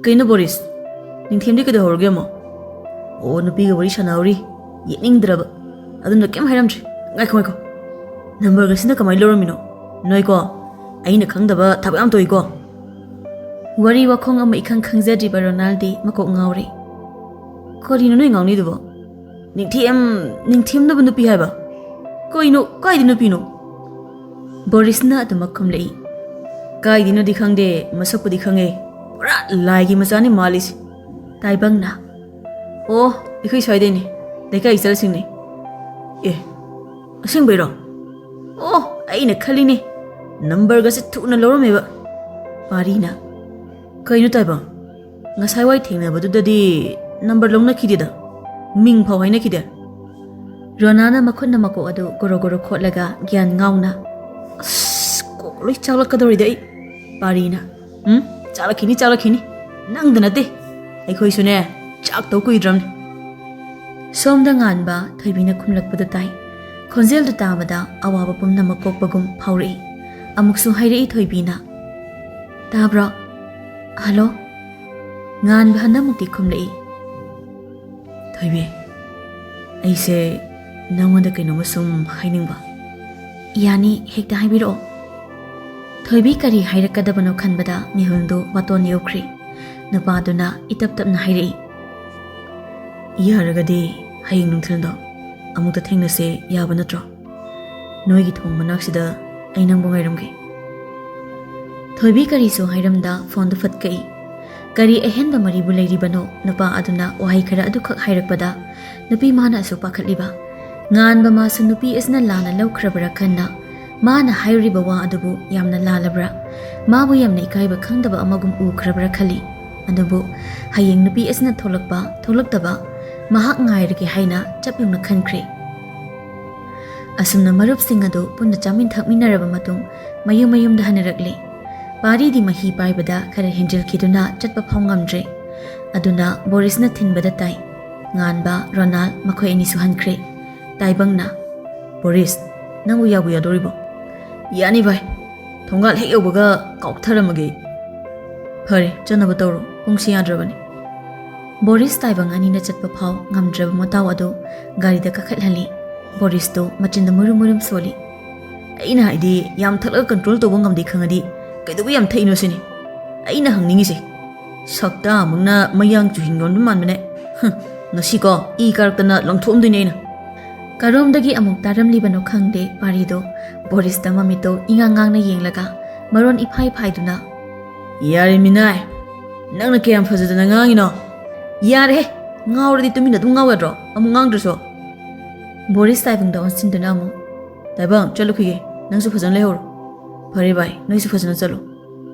"ꯀꯩꯅꯣ ꯕꯣꯔꯤꯁ, ꯅꯤꯡꯊꯦꯝꯗꯤ ꯀꯩꯗꯧꯍꯧꯔꯒꯦ ꯑꯃꯨꯛ?" "ꯑꯣ, ꯅꯨꯄꯤꯒ ꯋꯥꯔꯤ ꯁꯥꯟꯅꯍꯧꯔꯤ, ꯌꯦꯠꯅꯤꯡꯗ꯭ꯔꯕ꯫ ꯑꯗꯨꯅ ꯀꯩꯝ ꯍꯥꯏꯔꯝꯗ꯭ꯔꯦ꯫ ꯉꯥꯏꯈꯣ, ꯉꯥꯏꯈꯣ꯫ ꯅꯝꯕꯔꯒꯁꯤꯅ ꯀꯃꯥꯏꯅ ꯂꯧꯔꯝꯃꯤꯅꯣ? ꯅꯣꯏꯀꯣ, ꯑꯩꯅ ꯈꯪꯗꯕ ꯊꯕꯛ ꯌꯥꯝ ꯇꯧꯏꯀꯣ꯫ ꯋꯥꯔꯤ ꯋꯥꯈꯣꯡ ꯑꯃ ꯏꯈꯪ ꯈꯪꯖꯗ꯭ꯔꯤꯕ ꯔꯣꯅꯥꯜꯗꯤ ꯃꯀꯣꯛ ꯉꯥꯎꯔꯦ꯫ ꯀꯔꯤꯅꯣ ꯅꯣꯏ ꯉꯥꯎꯅꯤꯗꯨꯕꯣ? ꯅꯤꯡꯊꯤꯑꯝ-, ꯅꯤꯡꯊꯤꯑꯝꯅꯕ ꯅꯨꯄꯤ ꯍꯥꯏꯕ? ꯀꯩꯅꯣ? ꯀꯥꯏꯗ ꯅꯨꯄꯤꯅꯣ? ꯕꯣꯔꯤꯁꯅ ꯑꯗꯨꯃꯛ ꯈꯨꯝꯂꯛꯏ꯫ ꯀꯥꯏꯗꯩꯅꯣꯗꯤ ꯈꯪꯗꯦ, ꯃꯁꯛꯄꯨꯗꯤ ꯈꯪꯉꯦ꯫ ꯄꯨꯔꯥ ꯂꯥꯏꯒꯤ ꯃꯆꯥꯅꯤ ꯃꯥꯜꯂꯤꯁꯦ꯫ ꯇꯥꯏꯕꯪꯅ, "ꯑꯣ, ꯑꯩꯈꯣꯏ ꯁ꯭ꯋꯥꯏꯗꯩꯅꯦ, ꯂꯩꯀꯥꯏ ꯏꯆꯜꯁꯤꯡꯅꯦ"꯫ "ꯑꯦ, ꯑꯁꯦꯡꯕꯩꯔꯣ? ꯑꯣ, ꯑꯩꯅ ꯈꯜꯂꯤꯅꯦ, ꯅꯝꯕꯔꯒꯁꯦ ꯊꯨꯅ ꯂꯧꯔꯝꯃꯦꯕ"꯫ ꯄꯥꯔꯤꯅ, "ꯀꯩꯅꯣ ꯇꯥꯏꯕꯪ? ꯉꯁꯥꯏꯋꯥꯏ ꯊꯦꯡꯅꯕꯗꯨꯗꯗꯤ ꯅꯝꯕꯔ ꯂꯧꯅꯈꯤꯗꯦꯗ, ꯃꯤꯡ ꯐꯥꯎ ꯍꯥꯏꯅꯈꯤꯗꯦ"꯫ ꯔꯣꯅꯥꯅ ꯃꯈꯨꯠꯅ ꯃꯀꯣꯛ ꯑꯗꯨ ꯒꯣꯔꯣ ꯒꯣꯔꯣ ꯈꯣꯠꯂꯒ ꯒ꯭ꯌꯥꯟ ꯉꯥꯎꯅ, "ꯑꯁ, ꯀꯣꯛ ꯂꯣꯏ ꯆꯥꯛꯂꯛꯀꯗꯧꯔꯤꯗ ꯑꯩ"꯫ ꯄꯥꯔꯤꯅ, "ꯎꯝ, ꯆꯥꯛꯂꯛꯈꯤꯅꯤ, ꯆꯥꯛꯂꯛꯈꯤꯅꯤ꯫ ꯅꯪꯗ ꯅꯠꯇꯦ, ꯑꯩꯈꯣꯏꯁꯨꯅꯦ, ꯆꯥꯛꯇꯧ ꯀꯨꯏꯗ꯭ꯔꯕꯅꯤ"꯫ ꯁꯣꯝꯗ ꯉꯥꯟꯕ ꯊꯣꯏꯕꯤꯅ ꯈꯨꯝꯂꯛꯄꯗꯨ ꯇꯥꯏ꯫ ꯈꯣꯟꯖꯦꯜꯗꯨ ꯇꯥꯕꯗ ꯑꯋꯥꯕ ꯄꯨꯝꯅꯃꯛ ꯀꯣꯛꯄꯒꯨꯝ ꯐꯥꯎꯔꯛꯏ꯫ ꯑꯃꯨꯛꯁꯨ ꯍꯥꯏꯔꯛꯏ ꯊꯣꯏꯕꯤꯅ, "ꯇꯥꯕ꯭ꯔꯣ? ꯍꯜꯂꯣ?" ꯉꯥꯟꯕ ꯍꯟꯗꯛꯃꯨꯛꯇꯤ ꯈꯨꯝꯂꯛꯏ꯫ "ꯊꯣꯏꯕꯤ, ꯑꯩꯁꯦ ꯅꯉꯣꯟꯗ ꯀꯩꯅꯣꯝꯃ ꯁꯨꯝ ꯍꯥꯏꯅꯤꯡꯕ"꯫ "ꯌꯥꯅꯤ, ꯍꯦꯛꯇ ꯍꯥꯏꯕꯤꯔꯛꯑꯣ"꯫ ꯊꯣꯏꯕꯤ ꯀꯔꯤ ꯍꯥꯏꯔꯛꯀꯗꯕꯅꯣ ꯈꯟꯕꯗ ꯃꯤꯍꯨꯜꯗꯨ ꯋꯥꯇꯣꯟ ꯌꯧꯈ꯭ꯔꯦ꯫ ꯅꯨꯄꯥꯗꯨꯅ ꯏꯇꯞ ꯇꯞꯅ ꯍꯥꯏꯔꯛꯏ꯫ "ꯌꯥꯔꯒꯗꯤ ꯍꯌꯦꯡ ꯅꯨꯡꯊꯤꯜꯗꯣ ꯑꯃꯨꯛꯇ ꯊꯦꯡꯅꯁꯦ, ꯌꯥꯕ ꯅꯠꯇ꯭ꯔꯣ? ꯅꯣꯏꯒꯤ ꯊꯣꯡ ꯃꯅꯥꯛꯁꯤꯗ ꯑꯩ ꯅꯪꯕꯨ ꯉꯥꯏꯔꯝꯒꯦ"꯫ ꯊꯣꯏꯕꯤ ꯀꯔꯤꯁꯨ ꯍꯥꯏꯔꯝꯗ ꯐꯣꯟꯗꯨ ꯐꯠ ꯀꯛꯏ꯫ ꯀꯔꯤ ꯑꯍꯦꯟꯕ ꯃꯔꯤꯕꯨ ꯂꯩꯔꯤꯕꯅꯣ? ꯅꯨꯄꯥ ꯑꯗꯨꯅ ꯋꯥꯍꯩ ꯈꯔ ꯑꯗꯨꯈꯛ ꯍꯥꯏꯔꯛꯄꯗ ꯅꯨꯄꯤ ꯃꯥꯅ ꯑꯁꯨꯛ ꯄꯥꯈꯠꯂꯤꯕ? ꯉꯥꯟꯕ ꯃꯥꯁꯨ ꯅꯨꯄꯤ ꯑꯁꯤꯅ ꯂꯥꯟꯅ ꯂꯧꯈ꯭ꯔꯕ꯭ꯔꯥ ꯈꯟꯅ ꯃꯥꯅ ꯍꯥꯏꯔꯤꯕ ꯋꯥ ꯑꯗꯨꯕꯨ ꯌꯥꯝꯅ ꯂꯥꯜꯂꯕ꯭ꯔꯥ? ꯃꯥꯕꯨ ꯌꯥꯝꯅ ꯏꯀꯥꯏꯕ ꯈꯪꯗꯕ ꯑꯃꯒꯨꯝ ꯎꯈ꯭ꯔꯕ꯭ꯔꯥ ꯈꯜꯂꯤ꯫ ꯑꯗꯨꯕꯨ ꯍꯌꯦꯡ ꯅꯨꯄꯤ ꯑꯁꯤꯅ ꯊꯣꯛꯂꯛꯄ ꯊꯣꯛꯂꯛꯇꯕ ꯃꯍꯥꯛ ꯉꯥꯏꯔꯒꯦ ꯍꯥꯏꯅ ꯆꯞ ꯌꯨꯡꯅ ꯈꯟꯈ꯭ꯔꯦ꯫ ꯑꯁꯨꯝꯅ ꯃꯔꯨꯞꯁꯤꯡ ꯑꯗꯨ ꯄꯨꯟꯅ ꯆꯥꯃꯤꯟ ꯊꯛꯃꯤꯟꯅꯔꯕ ꯃꯇꯨꯡ ꯃꯌꯨꯝ ꯃꯌꯨꯝꯗ ꯍꯟꯅꯔꯛꯂꯦ꯫ ꯄꯥꯔꯤꯗꯤ ꯃꯍꯤ ꯄꯥꯏꯕꯗ ꯈꯔ ꯍꯦꯟꯖꯤꯜꯈꯤꯗꯨꯅ ꯆꯠꯄ ꯐꯥꯎ ꯉꯝꯗ꯭ꯔꯦ꯫ ꯑꯗꯨꯅ ꯕꯣꯔꯤꯁꯅ ꯊꯤꯟꯕꯗ ꯇꯥꯏ꯫ ꯉꯥꯟꯕ, ꯔꯣꯅꯥꯜ ꯃꯈꯣꯏ ꯑꯅꯤꯁꯨ ꯍꯟꯈ꯭ꯔꯦ꯫ ꯇꯥꯏꯕꯪꯅ, "ꯕꯣꯔꯤꯁ, ꯅꯪꯕꯨ ꯌꯥꯕꯨ ꯌꯥꯗꯣꯔꯤꯕꯣ?" "ꯌꯥꯅꯤ ꯚꯥꯏ, ꯊꯣꯡꯒꯥꯜ ꯍꯦꯛ ꯌꯧꯕꯒ ꯀꯥꯎꯊꯔꯝꯃꯒꯦ"꯫ "ꯐꯔꯦ, ꯆꯠꯅꯕ ꯇꯧꯔꯣ, ꯄꯨꯡꯁꯤ ꯌꯥꯗ꯭ꯔꯕꯅꯤ"꯫ ꯕꯣꯔꯤꯁ ꯇꯥꯏꯕꯪ ꯑꯅꯤꯅ ꯆꯠꯄ ꯐꯥꯎ ꯉꯝꯗ꯭ꯔꯕ ꯃꯇꯥꯎ ꯑꯗꯨ ꯒꯥꯔꯤꯗ ꯀꯥꯈꯠꯍꯜꯂꯤ꯫ ꯕꯣꯔꯤꯁꯇꯣ ꯃꯆꯤꯟꯗ ꯃꯨꯔꯨꯝ ꯃꯨꯔꯨꯝ ꯁꯣꯜꯂꯤ꯫ "ꯑꯩꯅ ꯍꯥꯏꯗꯤ, ꯌꯥꯝ ꯊꯛꯂꯒ ꯀꯟꯇ꯭ꯔꯣꯜ ꯇꯧꯕ ꯉꯝꯗꯦ ꯈꯪꯉꯗꯤ ꯀꯩꯗꯧꯕꯩ ꯌꯥꯝ ꯊꯛꯏꯅꯣ ꯁꯤꯅꯤ ꯑꯩꯅ ꯍꯪꯅꯤꯡꯉꯤꯁꯦ꯫ ꯁꯛꯇꯥꯃꯛꯅ ꯃꯌꯥꯡ ꯆꯨꯍꯤꯡ ꯌꯣꯟꯕ ꯃꯥꯟꯕꯅꯦ꯫ ꯍꯨꯝ, ꯉꯁꯤꯀꯣ ꯏ ꯀꯥꯔꯛꯇꯅ ꯂꯪꯊꯣꯛꯑꯝꯗꯣꯏꯅꯦ ꯑꯩꯅ꯫" ꯀꯔꯣꯝꯗꯒꯤ ꯑꯃꯨꯛ ꯇꯥꯔꯝꯂꯤꯕꯅꯣ ꯈꯪꯗꯦ, ꯄꯥꯔꯤꯗꯣ ꯕꯣꯔꯤꯁꯇ ꯃꯃꯤꯠꯇꯣ ꯏꯉꯥꯡ ꯉꯥꯡꯅ ꯌꯦꯡꯂꯒ ꯃꯔꯣꯟ ꯏꯐꯥꯏ ꯐꯥꯏꯗꯨꯅ, "ꯌꯥꯔꯦ ꯃꯤꯅꯥꯏ, ꯅꯪꯅ ꯀꯌꯥꯝ ꯐꯖꯗꯅ ꯉꯥꯡꯉꯤꯅꯣ? ꯌꯥꯔꯦꯍꯦ, ꯉꯥꯎꯔꯗꯤ ꯇꯨꯃꯤꯟꯅ ꯑꯗꯨꯝ ꯉꯥꯎ ꯌꯥꯗ꯭ꯔꯣ, ꯑꯃꯨꯛ ꯉꯥꯡꯗ꯭ꯔꯁꯨ?" ꯕꯣꯔꯤꯁ ꯇꯥꯏꯕꯪꯗ ꯑꯣꯟꯁꯤꯟꯗꯨꯅ ꯑꯃꯨꯛ, "ꯇꯥꯏꯕꯪ, ꯆꯠꯂꯨꯈꯤꯒꯦ, ꯅꯪꯁꯨ ꯐꯖꯅ ꯂꯩꯍꯧꯔꯣ꯫ ꯐꯔꯦ ꯚꯥꯏ, ꯅꯣꯏꯁꯨ ꯐꯖꯅ ꯆꯠꯂꯣ꯫"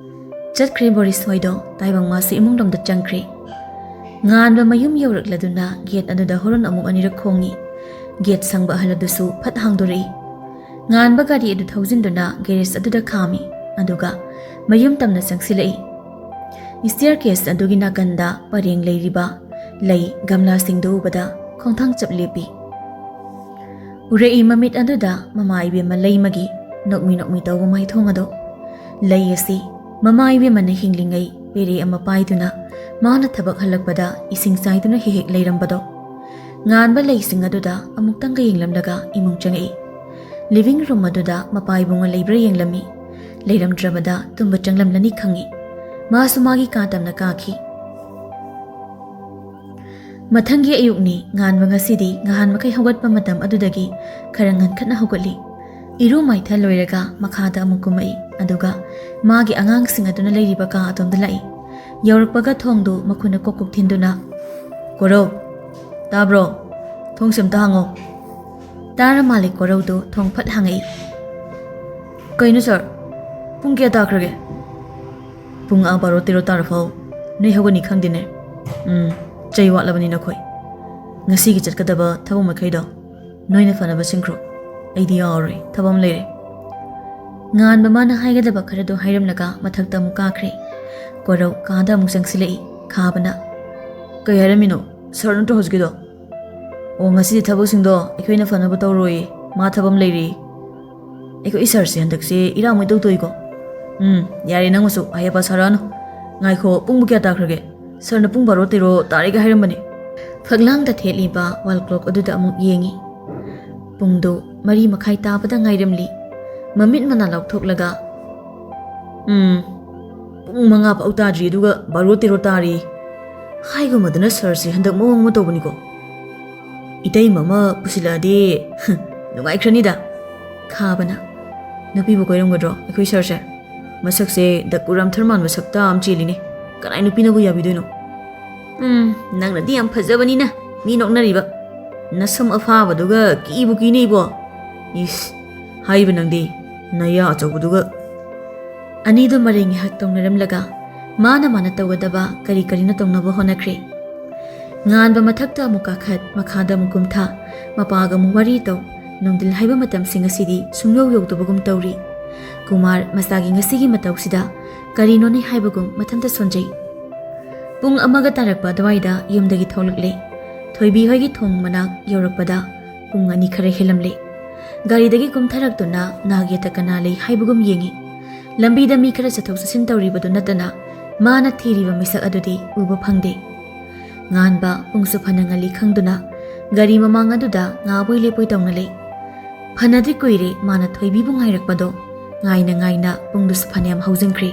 ꯆꯠꯈ꯭ꯔꯦ ꯕꯣꯔꯤꯁ ꯍꯣꯏꯗꯣ꯫ ꯇꯥꯏꯕꯪ ꯃꯥꯁꯤ ꯏꯃꯨꯡꯂꯣꯝꯗ ꯆꯪꯈ꯭ꯔꯦ꯫ ꯉꯥꯟꯕ ꯃꯌꯨꯝ ꯌꯧꯔꯛꯂꯗꯨꯅ ꯒꯦꯠ ꯑꯗꯨꯗ ꯍꯣꯔꯟ ꯑꯃꯨꯛ ꯑꯅꯤꯔꯛ ꯈꯣꯡꯉꯤ꯫ ꯒꯦꯠ ꯁꯪꯕ ꯑꯍꯜ ꯑꯗꯨꯁꯨ ꯐꯠ ꯍꯥꯡꯗꯣꯔꯛꯏ꯫ ꯉꯥꯟꯕ ꯒꯥꯔꯤ ꯑꯗꯨ ꯊꯧꯖꯤꯟꯗꯨꯅ ꯒꯦꯔꯦꯖ ꯑꯗꯨꯗ ꯈꯥꯝꯃꯤ꯫ ꯑꯗꯨꯒ ꯃꯌꯨꯝ ꯇꯝꯅ ꯆꯪꯁꯤꯜꯂꯛꯏ꯫ ꯁ꯭ꯇꯦꯌꯔ ꯀꯦꯁ ꯑꯗꯨꯒꯤ ꯅꯥꯀꯟꯗ ꯄꯔꯦꯡ ꯂꯩꯔꯤꯕ ꯂꯩ ꯒꯝꯂꯥꯁꯤꯡꯗꯨ ꯎꯕꯗ ꯈꯣꯡꯊꯥꯡ ꯆꯞ ꯂꯦꯞꯄꯤ꯫ ꯎꯔꯛꯏ ꯃꯃꯤꯠ ꯑꯗꯨꯗ ꯃꯃꯥ ꯏꯕꯦꯝꯃ ꯂꯩꯃꯒꯤ ꯅꯣꯛꯃꯤ ꯅꯣꯛꯃꯤ ꯇꯧꯕ ꯃꯥꯏꯊꯣꯡ ꯑꯗꯣ꯫ ꯂꯩ ꯑꯁꯤ ꯃꯃꯥ ꯏꯕꯦꯝꯃꯅ ꯍꯤꯡꯂꯤꯉꯩ ꯄꯦꯔꯦ ꯑꯃ ꯄꯥꯏꯗꯨꯅ ꯃꯥꯅ ꯊꯕꯛ ꯍꯜꯂꯛꯄꯗ ꯏꯁꯤꯡ ꯆꯥꯏꯗꯨꯅ ꯍꯦꯛ ꯍꯦꯛ ꯂꯩꯔꯝꯕꯗꯣ꯫ ꯉꯥꯟꯕ ꯂꯩꯁꯤꯡ ꯑꯗꯨꯗ ꯑꯃꯨꯛꯇꯪꯒ ꯌꯦꯡꯂꯝꯂꯒ ꯏꯃꯨꯡ ꯆꯪꯉꯛꯏ꯫ ꯂꯤꯚꯤꯡ ꯔꯨꯝ ꯑꯗꯨꯗ ꯃꯄꯥ ꯏꯕꯨꯡꯉꯣ ꯂꯩꯕ꯭ꯔꯥ ꯌꯦꯡꯂꯝꯃꯤ꯫ ꯂꯩꯔꯝꯗ꯭ꯔꯕꯗ ꯇꯨꯝꯕ ꯆꯪꯂꯝꯂꯅꯤ ꯈꯪꯉꯤ꯫ ꯃꯥꯁꯨ ꯃꯥꯒꯤ ꯀꯥ ꯇꯝꯅ ꯀꯥꯈꯤ꯫ ꯃꯊꯪꯒꯤ ꯑꯌꯨꯛꯅꯤ꯫ ꯉꯥꯟꯕ ꯉꯁꯤꯗꯤ ꯉꯍꯥꯟ ꯃꯈꯩ ꯍꯧꯒꯠꯄ ꯃꯇꯝ ꯑꯗꯨꯗꯒꯤ ꯈꯔ ꯉꯟꯈꯠꯅ ꯍꯧꯒꯠꯂꯤ꯫ ꯏꯔꯨ ꯃꯥꯏꯊ ꯂꯣꯏꯔꯒ ꯃꯈꯥꯗ ꯑꯃꯨꯛ ꯀꯨꯝꯃꯛꯏ, ꯑꯗꯨꯒ ꯃꯥꯒꯤ ꯑꯉꯥꯡꯁꯤꯡ ꯑꯗꯨꯅ ꯂꯩꯔꯤꯕ ꯀꯥ ꯑꯗꯣꯝꯗ ꯂꯥꯛꯏ꯫ ꯌꯧꯔꯛꯄꯒ ꯊꯣꯡꯗꯨ ꯃꯈꯨꯠꯅ ꯀꯣꯛ ꯀꯣꯛ ꯊꯤꯟꯗꯨꯅ, "ꯀꯣꯔꯧ, ꯇꯥꯕ꯭ꯔꯣ? ꯊꯣꯡꯁꯦ ꯑꯝꯇ ꯍꯥꯡꯉꯣ꯫" ꯇꯥꯔ ꯃꯥꯜꯂꯦ ꯀꯣꯔꯧꯗꯨ ꯊꯣꯡ ꯐꯠ ꯍꯥꯡꯉꯛꯏ꯫ "ꯀꯩꯅꯣ ꯁꯥꯔ, ꯄꯨꯡ ꯀꯌꯥ ꯇꯥꯈ꯭ꯔꯒꯦ?" "ꯄꯨꯡ ꯑꯥ ꯕꯥꯔꯣ ꯇꯦꯔꯣ ꯇꯥꯔꯐꯥꯎ ꯅꯣꯏ ꯍꯧꯒꯠꯅꯤ ꯈꯪꯗꯦꯅꯦ꯫ ꯎꯝ, ꯆꯩ ꯋꯥꯠꯂꯕꯅꯤ ꯅꯈꯣꯏ꯫ ꯉꯁꯤꯒꯤ ꯆꯠꯀꯗꯕ ꯊꯕꯛ ꯃꯈꯩꯗꯣ ꯅꯣꯏꯅ ꯐꯅꯕ ꯁꯤꯟꯈ꯭ꯔꯣ꯫ ꯑꯩꯗꯤ ꯌꯥꯎꯔꯔꯣꯏ, ꯊꯕꯛ ꯑꯃ ꯂꯩꯔꯦ꯫" ꯉꯥꯟꯕ ꯃꯥꯅ ꯍꯥꯏꯒꯗꯕ ꯈꯔꯗꯣ ꯍꯥꯏꯔꯝꯂꯒ ꯃꯊꯛꯇ ꯑꯃꯨꯛ ꯀꯥꯈ꯭ꯔꯦ꯫ ꯀꯣꯔꯧ ꯀꯥꯗ ꯑꯃꯨꯛ ꯆꯪꯁꯤꯜꯂꯛꯏ꯫ ꯈꯥꯕꯅ, "ꯀꯩ ꯍꯥꯏꯔꯝꯃꯤꯅꯣ? ꯁꯥꯔ ꯅꯠꯇ꯭ꯔꯣ ꯍꯧꯖꯤꯛꯀꯤꯗꯣ?" "ꯑꯣ, ꯉꯁꯤꯗꯤ ꯊꯕꯛꯁꯤꯡꯗꯣ ꯑꯩꯈꯣꯏꯅ ꯐꯅꯕ ꯇꯧꯔꯣꯏꯌꯦ, ꯃꯥ ꯊꯕꯛ ꯑꯃ ꯂꯩꯔꯤ꯫" "ꯑꯩꯈꯣꯏ ꯁꯥꯔꯁꯦ ꯍꯟꯗꯛꯁꯦ ꯏꯔꯥꯡ ꯃꯩ ꯇꯧ ꯇꯧꯏꯀꯣ꯫" "ꯎꯝ, ꯌꯥꯔꯦ, ꯅꯪꯅꯁꯨ ꯑꯍꯩ ꯑꯄꯥ ꯁꯥꯔꯛꯑꯅꯨ꯫ ꯉꯥꯏꯈꯣ, ꯄꯨꯡꯕꯨ ꯀꯌꯥ ꯇꯥꯈ꯭ꯔꯒꯦ? ꯁꯥꯔꯅ ꯄꯨꯡ ꯕꯥꯔꯣ ꯇꯦꯔꯣ ꯇꯥꯔꯦꯒ ꯍꯥꯏꯔꯝꯕꯅꯦ꯫" ꯐꯛꯂꯥꯡꯗ ꯊꯦꯠꯂꯤꯕ ꯋꯥꯜ ꯀ꯭ꯂꯣꯛ ꯑꯗꯨꯗ ꯑꯃꯨꯛ ꯌꯦꯡꯉꯤ꯫ ꯄꯨꯡꯗꯨ ꯃꯔꯤ ꯃꯈꯥꯏ ꯇꯥꯕꯗ ꯉꯥꯏꯔꯝꯂꯤ꯫ ꯃꯃꯤꯠ ꯃꯅꯥ ꯂꯥꯎꯊꯣꯛꯂꯒ, "ꯎꯝ, ꯄꯨꯡ ꯃꯉꯥ ꯐꯥꯎ ꯇꯥꯗ꯭ꯔꯤ, ꯑꯗꯨꯒ ꯕꯥꯔꯣ ꯇꯦꯔꯣ ꯇꯥꯔꯤ꯫ ꯍꯥꯏꯒꯨꯝꯕꯗꯅ ꯁꯥꯔꯁꯤ ꯍꯟꯗꯛ ꯃꯑꯣꯡ ꯑꯃ ꯇꯧꯕꯅꯤꯀꯣ꯫ ꯏꯇꯩꯃ ꯑꯃ ꯄꯨꯁꯤꯜꯂꯛꯑꯗꯤ ꯅꯨꯡꯉꯥꯏꯈ꯭ꯔꯅꯤꯗ"꯫ ꯈꯥꯕꯅ, "ꯅꯨꯄꯤꯕꯨ ꯀꯣꯏꯔꯝꯒꯗ꯭ꯔꯣ ꯑꯩꯈꯣꯏ ꯁꯥꯔꯁꯦ? ꯃꯁꯛꯁꯦ ꯗꯀꯨꯔꯥꯝ ꯊꯔꯃꯥꯟ ꯃꯁꯛꯇ ꯑꯃ ꯆꯦꯜꯂꯤꯅꯦ꯫ ꯀꯅꯥꯏ ꯅꯨꯄꯤꯅꯕꯨ ꯌꯥꯕꯤꯗꯣꯏꯅꯣ?" "ꯎꯝ, ꯅꯪꯅꯗꯤ ꯌꯥꯝ ꯐꯖꯕꯅꯤꯅ ꯃꯤ ꯅꯣꯛꯅꯔꯤꯕ꯫ ꯅꯁꯝ ꯑꯐꯥꯕꯗꯨꯒ ꯀꯤꯕꯨ ꯀꯤꯅꯦ ꯏꯕꯣ꯫ ꯏꯁ, ꯍꯥꯏꯕ ꯅꯪꯗꯤ, ꯅꯌꯥ ꯑꯆꯧꯕꯗꯨꯒ"꯫ ꯑꯅꯤꯗꯨ ꯃꯔꯩ ꯉꯥꯏꯍꯥꯛ ꯇꯧꯅꯔꯝꯂꯒ ꯃꯥꯅ ꯃꯥꯅ ꯇꯧꯒꯗꯕ ꯀꯔꯤ ꯀꯔꯤꯅꯣ ꯇꯧꯅꯕ ꯍꯣꯠꯅꯈ꯭ꯔꯦ꯫ ꯉꯥꯟꯕ ꯃꯊꯛꯇ ꯑꯃꯨꯛ ꯀꯥꯈꯠ, ꯃꯈꯥꯗ ꯑꯃꯨꯛ ꯀꯨꯝꯊ, ꯃꯄꯥꯒ ꯑꯃꯨꯛ ꯋꯥꯔꯤ ꯇꯧ꯫ ꯅꯨꯡꯊꯤꯜ ꯍꯥꯏꯕ ꯃꯇꯝꯁꯤ ꯉꯁꯤꯗꯤ ꯁꯨꯡꯌꯧ ꯌꯧꯗꯕꯒꯨꯝ ꯇꯧꯔꯤ꯫ ꯀꯨꯃꯥꯔ ꯃꯆꯥꯒꯤ ꯉꯁꯤꯒꯤ ꯃꯇꯧꯁꯤꯗ ꯀꯔꯤꯅꯣꯅꯦ ꯍꯥꯏꯕꯒꯨꯝ ꯃꯊꯟꯇ ꯁꯣꯟꯖꯩ꯫ ꯄꯨꯡ ꯑꯃꯒ ꯇꯥꯔꯛꯄ ꯑꯗꯨꯋꯥꯏꯗ ꯌꯨꯝꯗꯒꯤ ꯊꯣꯛꯂꯛꯂꯦ꯫ ꯊꯣꯏꯕꯤ ꯍꯣꯏꯒꯤ ꯊꯣꯡ ꯃꯅꯥꯛ ꯌꯧꯔꯛꯄꯗ ꯄꯨꯡ ꯑꯅꯤ ꯈꯔ ꯍꯦꯜꯂꯝꯂꯦ꯫ ꯒꯥꯔꯤꯗꯒꯤ ꯀꯨꯝꯊꯔꯛꯇꯨꯅ ꯅꯥꯛ ꯌꯦꯠꯇ ꯀꯅꯥ ꯂꯩ ꯍꯥꯏꯕꯒꯨꯝ ꯌꯦꯡꯉꯤ꯫ ꯂꯝꯕꯤꯗ ꯃꯤ ꯈꯔ ꯆꯠꯊꯣꯛ ꯆꯠꯁꯤꯟ ꯇꯧꯔꯤꯕꯗꯨ ꯅꯠꯇꯅ ꯃꯥꯅ ꯊꯤꯔꯤꯕ ꯃꯤꯁꯛ ꯑꯗꯨꯗꯤ ꯎꯕ ꯐꯪꯗꯦ꯫ ꯉꯥꯟꯕ ꯄꯨꯡꯁꯨ ꯐꯅ ꯉꯜꯂꯤ ꯈꯪꯗꯨꯅ ꯒꯥꯔꯤ ꯃꯃꯥꯡ ꯑꯗꯨꯗ ꯉꯥꯕꯣꯏ ꯂꯦꯞꯄꯣꯏ ꯇꯧꯅ ꯂꯩ꯫ ꯐꯅꯗꯤ ꯀꯨꯏꯔꯦ ꯃꯥꯅ ꯊꯣꯏꯕꯤꯕꯨ ꯉꯥꯏꯔꯛꯄꯗꯣ꯫ ꯉꯥꯏꯅ ꯉꯥꯏꯅ ꯄꯨꯡꯗꯨꯁꯨ ꯐꯅꯌꯥꯝ ꯍꯧꯖꯤꯟꯈ꯭ꯔꯦ꯫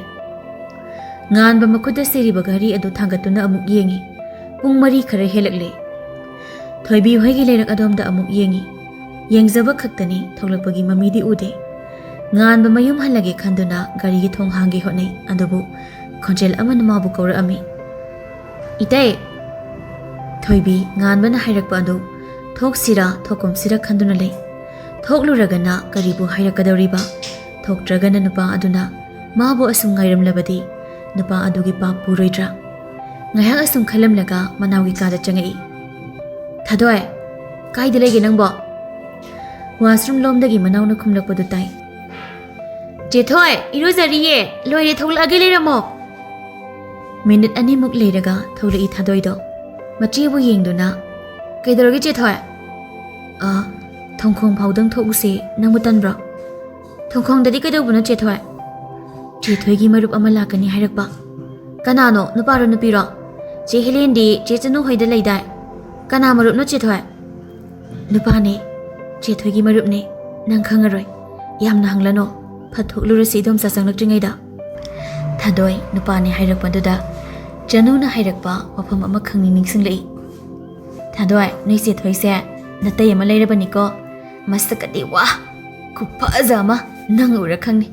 ꯉꯥꯟꯕ ꯃꯈꯨꯠꯇ ꯁꯤꯔꯤꯕ ꯘꯔꯤ ꯑꯗꯨ ꯊꯥꯡꯒꯠꯇꯨꯅ ꯑꯃꯨꯛ ꯌꯦꯡꯉꯤ꯫ ꯄꯨꯡ ꯃꯔꯤ ꯈꯔ ꯍꯦꯜꯂꯛꯂꯦ꯫ ꯊꯣꯏꯕꯤ ꯍꯣꯏꯒꯤ ꯂꯩꯔꯛ ꯑꯗꯣꯝꯗ ꯑꯃꯨꯛ ꯌꯦꯡꯉꯤ꯫ ꯌꯦꯡꯖꯕ ꯈꯛꯇꯅꯤ, ꯊꯣꯛꯂꯛꯄꯒꯤ ꯃꯃꯤꯗꯤ ꯎꯗꯦ꯫ ꯉꯥꯟꯕ ꯃꯌꯨꯝ ꯍꯜꯂꯒꯦ ꯈꯟꯗꯨꯅ ꯒꯥꯔꯤꯒꯤ ꯊꯣꯡ ꯍꯥꯡꯒꯦ ꯍꯣꯠꯅꯩ, ꯑꯗꯨꯕꯨ ꯈꯣꯟꯖꯦꯜ ꯑꯃꯅ ꯃꯥꯕꯨ ꯀꯧꯔꯛꯑꯝꯃꯤ꯫ "ꯏꯇꯩ!" ꯊꯣꯏꯕꯤ ꯉꯥꯟꯕꯅ ꯍꯥꯏꯔꯛꯄ ꯑꯗꯨ ꯊꯣꯛꯁꯤꯔꯥ ꯊꯣꯛꯀꯨꯝꯁꯤꯔꯥ ꯈꯟꯗꯨꯅ ꯂꯩ꯫ ꯊꯣꯛꯂꯨꯔꯒꯅ ꯀꯔꯤꯕꯨ ꯍꯥꯏꯔꯛꯀꯗꯧꯔꯤꯕ? ꯊꯣꯛꯇ꯭ꯔꯒꯅ ꯅꯨꯄꯥ ꯑꯗꯨꯅ ꯃꯥꯕꯨ ꯑꯁꯨꯝ ꯉꯥꯏꯔꯝꯂꯕꯗꯤ ꯅꯨꯄꯥ ꯑꯗꯨꯒꯤ ꯄꯥꯞ ꯄꯨꯔꯣꯏꯗ꯭ꯔꯥ? ꯉꯥꯏꯍꯥꯛ ꯑꯁꯨꯝ ꯈꯜꯂꯝꯂꯒ ꯃꯅꯥꯎꯒꯤ ꯀꯥꯗ ꯆꯪꯉꯛꯏ꯫ "ꯊꯥꯗꯣꯏ, ꯀꯥꯏꯗ ꯂꯩꯒꯦ ꯅꯪꯕꯣ?" ꯋꯥꯁꯔꯨꯝ ꯂꯣꯝꯗꯒꯤ ꯃꯅꯥꯎꯅ ꯈꯨꯝꯂꯛꯄꯗꯨ ꯇꯥꯏ꯫ "ꯆꯦꯊꯣꯏ, ꯏꯔꯨꯖꯔꯤꯌꯦ, ꯂꯣꯏꯔꯦ, ꯊꯣꯛꯂꯛꯑꯒꯦ, ꯂꯩꯔꯝꯃꯣ"꯫ ꯃꯤꯅꯤꯠ ꯑꯅꯤꯃꯨꯛ ꯂꯩꯔꯒ ꯊꯣꯛꯂꯛꯏ ꯊꯥꯗꯣꯏꯗꯣ꯫ ꯃꯆꯦꯕꯨ ꯌꯦꯡꯗꯨꯅ, "ꯀꯩꯗꯧꯔꯒꯦ ꯆꯦꯊꯣꯏ?" "ꯑ, ꯊꯣꯡꯈꯣꯡ ꯐꯥꯎꯗꯪ ꯊꯣꯛꯎꯁꯦ, ꯅꯪꯕꯨ ꯇꯟꯕ꯭ꯔꯣ?" "ꯊꯣꯡꯈꯣꯡꯗꯗꯤ ꯀꯩꯗꯧꯕꯅꯣ ꯆꯦꯊꯣꯏ?" "ꯆꯦꯊꯣꯏꯒꯤ ꯃꯔꯨꯞ ꯑꯃ ꯂꯥꯛꯀꯅꯤ ꯍꯥꯏꯔꯛꯄ"꯫ "ꯀꯅꯥꯅꯣ, ꯅꯨꯄꯥꯔꯣ ꯅꯨꯄꯤꯔꯣ? ꯆꯦ ꯍꯦꯂꯦꯟꯗꯤ ꯆꯦ ꯆꯅꯨ ꯍꯣꯏꯗ ꯂꯩꯗꯥꯏ꯫ ꯀꯅꯥ ꯃꯔꯨꯞꯅꯣ ꯆꯦꯊꯣꯏ?" "ꯅꯨꯄꯥꯅꯦ"꯫ "ꯆꯦꯊꯣꯏꯒꯤ ꯃꯔꯨꯞꯅꯦ, ꯅꯪ ꯈꯪꯉꯔꯣꯏ꯫ ꯌꯥꯝꯅ ꯍꯪꯂꯅꯣ, ꯐꯠꯊꯣꯛꯂꯨꯔꯁꯤ ꯏꯗꯣꯝꯆꯥ ꯆꯪꯂꯛꯇ꯭ꯔꯤꯉꯩꯗ"꯫ ꯊꯥꯗꯣꯏ ꯅꯨꯄꯥꯅꯦ ꯍꯥꯏꯔꯛꯄꯗꯨꯗ ꯆꯅꯨꯅ ꯍꯥꯏꯔꯛꯄ ꯋꯥꯐꯝ ꯑꯃꯈꯛꯅꯤ ꯅꯤꯡꯁꯤꯡꯂꯛꯏ꯫ "ꯊꯥꯗꯣꯏ, ꯅꯣꯏ ꯆꯦꯊꯣꯏꯁꯦ ꯅꯇꯩ ꯑꯃ ꯂꯩꯔꯕꯅꯤꯀꯣ꯫ ꯃꯁꯛꯀꯗꯤ ꯋꯥ! ꯈꯨꯐꯖ ꯑꯃ! ꯅꯪ ꯎꯔ ꯈꯪꯅꯤ"꯫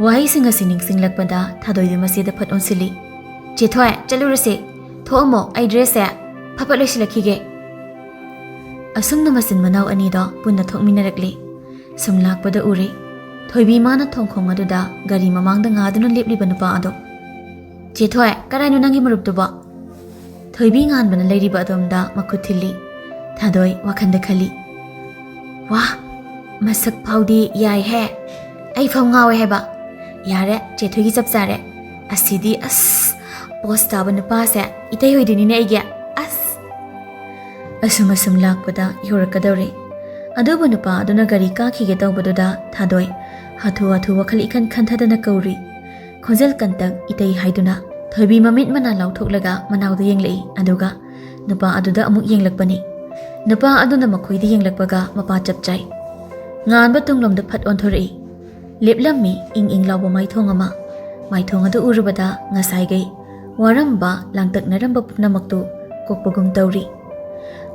ꯋꯥꯍꯩꯁꯤꯡ ꯑꯁꯤ ꯅꯤꯡꯁꯤꯡꯂꯛꯄꯗ ꯊꯥꯗꯣꯏꯗꯨ ꯃꯆꯦꯗ ꯐꯠ ꯑꯣꯟꯁꯤꯜꯂꯤ꯫ "ꯆꯦꯊꯣꯏ, ꯆꯠꯂꯨꯔꯁꯦ꯫ ꯊꯣꯛꯑꯝꯃꯣ, ꯑꯩ ꯗ꯭ꯔꯦꯁꯁꯦ ꯐꯠ ꯐꯠ ꯂꯣꯏꯁꯤꯜꯂꯛꯈꯤꯒꯦ"꯫ ꯑꯁꯨꯝꯅ ꯃꯆꯤꯟ ꯃꯅꯥꯎ ꯑꯅꯤꯗꯣ ꯄꯨꯟꯅ ꯊꯣꯛꯃꯤꯟꯅꯔꯛꯂꯤ꯫ ꯁꯨꯝ ꯂꯥꯛꯄꯗ ꯎꯔꯦ, ꯊꯣꯏꯕꯤ ꯃꯥꯅ ꯊꯣꯡꯈꯣꯡ ꯑꯗꯨꯗ ꯒꯥꯔꯤ ꯃꯃꯥꯡꯗ ꯉꯥꯗꯨꯅ ꯂꯦꯞꯂꯤꯕ ꯅꯨꯄꯥ ꯑꯗꯣ꯫ "ꯆꯦꯊꯣꯏ, ꯀꯔꯥꯏꯅꯣ ꯅꯪꯒꯤ ꯃꯔꯨꯞꯇꯨꯕꯣ?" ꯊꯣꯏꯕꯤ ꯉꯥꯟꯕꯅ ꯂꯩꯔꯤꯕ ꯑꯗꯣꯝꯗ ꯃꯈꯨꯠ ꯊꯤꯜꯂꯤ꯫ ꯊꯥꯗꯣꯏ ꯋꯥꯈꯟꯗ ꯈꯜꯂꯤ, "ꯋꯥ, ꯃꯁꯛ ꯐꯥꯎꯗꯤ ꯌꯥꯏꯍꯦ꯫ ꯑꯩ ꯐꯥꯎ ꯉꯥꯎꯋꯦ ꯍꯥꯏꯕ꯫ ꯌꯥꯔꯦ, ꯆꯦꯊꯣꯏꯒꯤ ꯆꯞ ꯆꯥꯔꯦ꯫ ꯑꯁꯤꯗꯤ ꯑꯁ, ꯄꯣꯁ ꯇꯥꯕ ꯅꯨꯄꯥꯁꯦ ꯏꯇꯩ ꯑꯣꯏꯗꯣꯏꯅꯤꯅꯦ ꯑꯩꯒꯤ꯫ ꯑꯁ"꯫ ꯑꯁꯨꯝ ꯑꯁꯨꯝ ꯂꯥꯛꯄꯗ ꯌꯧꯔꯛꯀꯗꯧꯔꯦ꯫ ꯑꯗꯨꯕꯨ ꯅꯨꯄꯥ ꯑꯗꯨꯅ ꯒꯥꯔꯤ ꯀꯥꯈꯤꯒꯦ ꯇꯧꯕꯗꯨꯗ ꯊꯥꯗꯣꯏ ꯍꯥꯊꯨ ꯍꯥꯊꯨ ꯋꯥꯈꯜ ꯏꯈꯟ ꯈꯟꯊꯗꯅ ꯀꯧꯔꯤ꯫ ꯈꯣꯟꯖꯦꯜ ꯀꯟꯇꯛ "ꯏꯇꯩ" ꯍꯥꯏꯗꯨꯅ ꯊꯣꯏꯕꯤ ꯃꯃꯤꯠ ꯃꯅꯥ ꯂꯥꯎꯊꯣꯛꯂꯒ ꯃꯅꯥꯎꯗ ꯌꯦꯡꯂꯛꯏ, ꯑꯗꯨꯒ ꯅꯨꯄꯥ ꯑꯗꯨꯗ ꯑꯃꯨꯛ ꯌꯦꯡꯂꯛꯄꯅꯤ꯫ ꯅꯨꯄꯥ ꯑꯗꯨꯅ ꯃꯈꯣꯏꯗ ꯌꯦꯡꯂꯛꯄꯒ ꯃꯄꯥ ꯆꯞ ꯆꯥꯏ꯫ ꯉꯥꯟꯕ ꯇꯨꯡꯂꯣꯝꯗ ꯐꯠ ꯑꯣꯟꯊꯣꯔꯛꯏ꯫ ꯂꯦꯞꯂꯝꯃꯤ ꯏꯪ ꯏꯪ ꯂꯥꯎꯕ ꯃꯥꯏꯊꯣꯡ ꯑꯃ꯫ ꯃꯥꯏꯊꯣꯡ ꯑꯗꯨ ꯎꯔꯨꯕꯗ ꯉꯁꯥꯏꯒꯩ ꯋꯥꯔꯝꯕ, ꯂꯥꯡꯇꯛꯅꯔꯝꯕ ꯄꯨꯝꯅꯃꯛꯇꯨ ꯀꯣꯛꯄꯒꯨꯝ ꯇꯧꯔꯤ꯫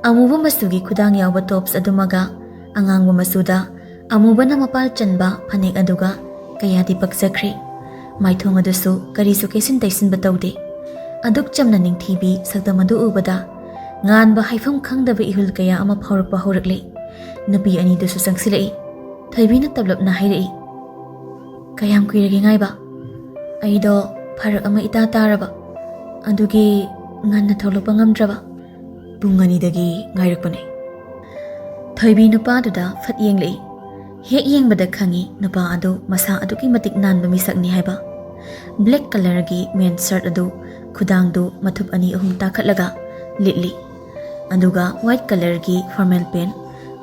ꯑꯃꯨꯕ ꯃꯆꯨꯒꯤ ꯈꯨꯗꯥꯡ ꯌꯥꯎꯕ ꯇꯣꯞꯁ ꯑꯗꯨꯃꯒ ꯑꯉꯥꯡꯕ ꯃꯆꯨꯗ ꯑꯃꯨꯕꯅ ꯃꯄꯥꯜ ꯆꯟꯕ ꯐꯅꯦꯛ ꯑꯗꯨꯒ ꯀꯌꯥꯗꯤ ꯄꯛꯆꯈ꯭ꯔꯦ꯫ ꯃꯥꯏꯊꯣꯡ ꯑꯗꯨꯁꯨ ꯀꯔꯤꯁꯨ ꯀꯩꯁꯤꯟ ꯇꯩꯁꯤꯟꯕ ꯇꯧꯗꯦ꯫ ꯑꯗꯨꯛ ꯆꯝꯅ ꯅꯤꯡꯊꯤꯕꯤ ꯁꯛꯇꯝ ꯑꯗꯨ ꯎꯕꯗ ꯉꯥꯟꯕ ꯍꯥꯏꯐꯝ ꯈꯪꯗꯕ ꯏꯍꯨꯜ ꯀꯌꯥ ꯑꯃ ꯐꯥꯎꯔꯛꯄ ꯍꯧꯔꯛꯂꯦ꯫ ꯅꯨꯄꯤ ꯑꯅꯤꯗꯨꯁꯨ ꯆꯪꯁꯤꯜꯂꯛꯏ꯫ ꯊꯣꯏꯕꯤꯅ ꯇꯞꯂꯞꯅ ꯍꯥꯏꯔꯛꯏ, "ꯀꯌꯥꯝ ꯀꯨꯏꯔꯒꯦ ꯉꯥꯏꯕ? ꯑꯩꯗꯣ ꯐꯔꯛ ꯑꯃ ꯏꯇꯥ ꯇꯥꯔꯕ, ꯑꯗꯨꯒꯤ ꯉꯟꯅ ꯊꯣꯛꯂꯛꯄ ꯉꯝꯗ꯭ꯔꯕ꯫ ꯄꯨꯡ ꯑꯅꯤꯗꯒꯤ ꯉꯥꯏꯔꯛꯄꯅꯦ"꯫ ꯊꯣꯏꯕꯤ ꯅꯨꯄꯥꯗꯨꯗ ꯐꯠ ꯌꯦꯡꯂꯛꯏ꯫ ꯍꯦꯛ ꯌꯦꯡꯕꯗ ꯈꯪꯉꯤ ꯅꯨꯄꯥ ꯑꯗꯨ ꯃꯁꯥ ꯑꯗꯨꯛꯀꯤ ꯃꯇꯤꯛ ꯅꯥꯟꯕ ꯃꯤꯁꯛꯅꯤ ꯍꯥꯏꯕ꯫ ꯕ꯭ꯂꯦꯛ ꯀꯂꯔꯒꯤ ꯃꯦꯟ ꯁꯔꯠ ꯑꯗꯨ ꯈꯨꯗꯥꯡꯗꯨ ꯃꯊꯨꯞ ꯑꯅꯤ ꯑꯍꯨꯝ ꯇꯥꯈꯠꯂꯒ ꯂꯤꯠꯂꯤ꯫ ꯑꯗꯨꯒ ꯋꯥꯏꯠ ꯀꯂꯔꯒꯤ ꯐꯣꯔꯃꯦꯜ ꯄꯦꯟ,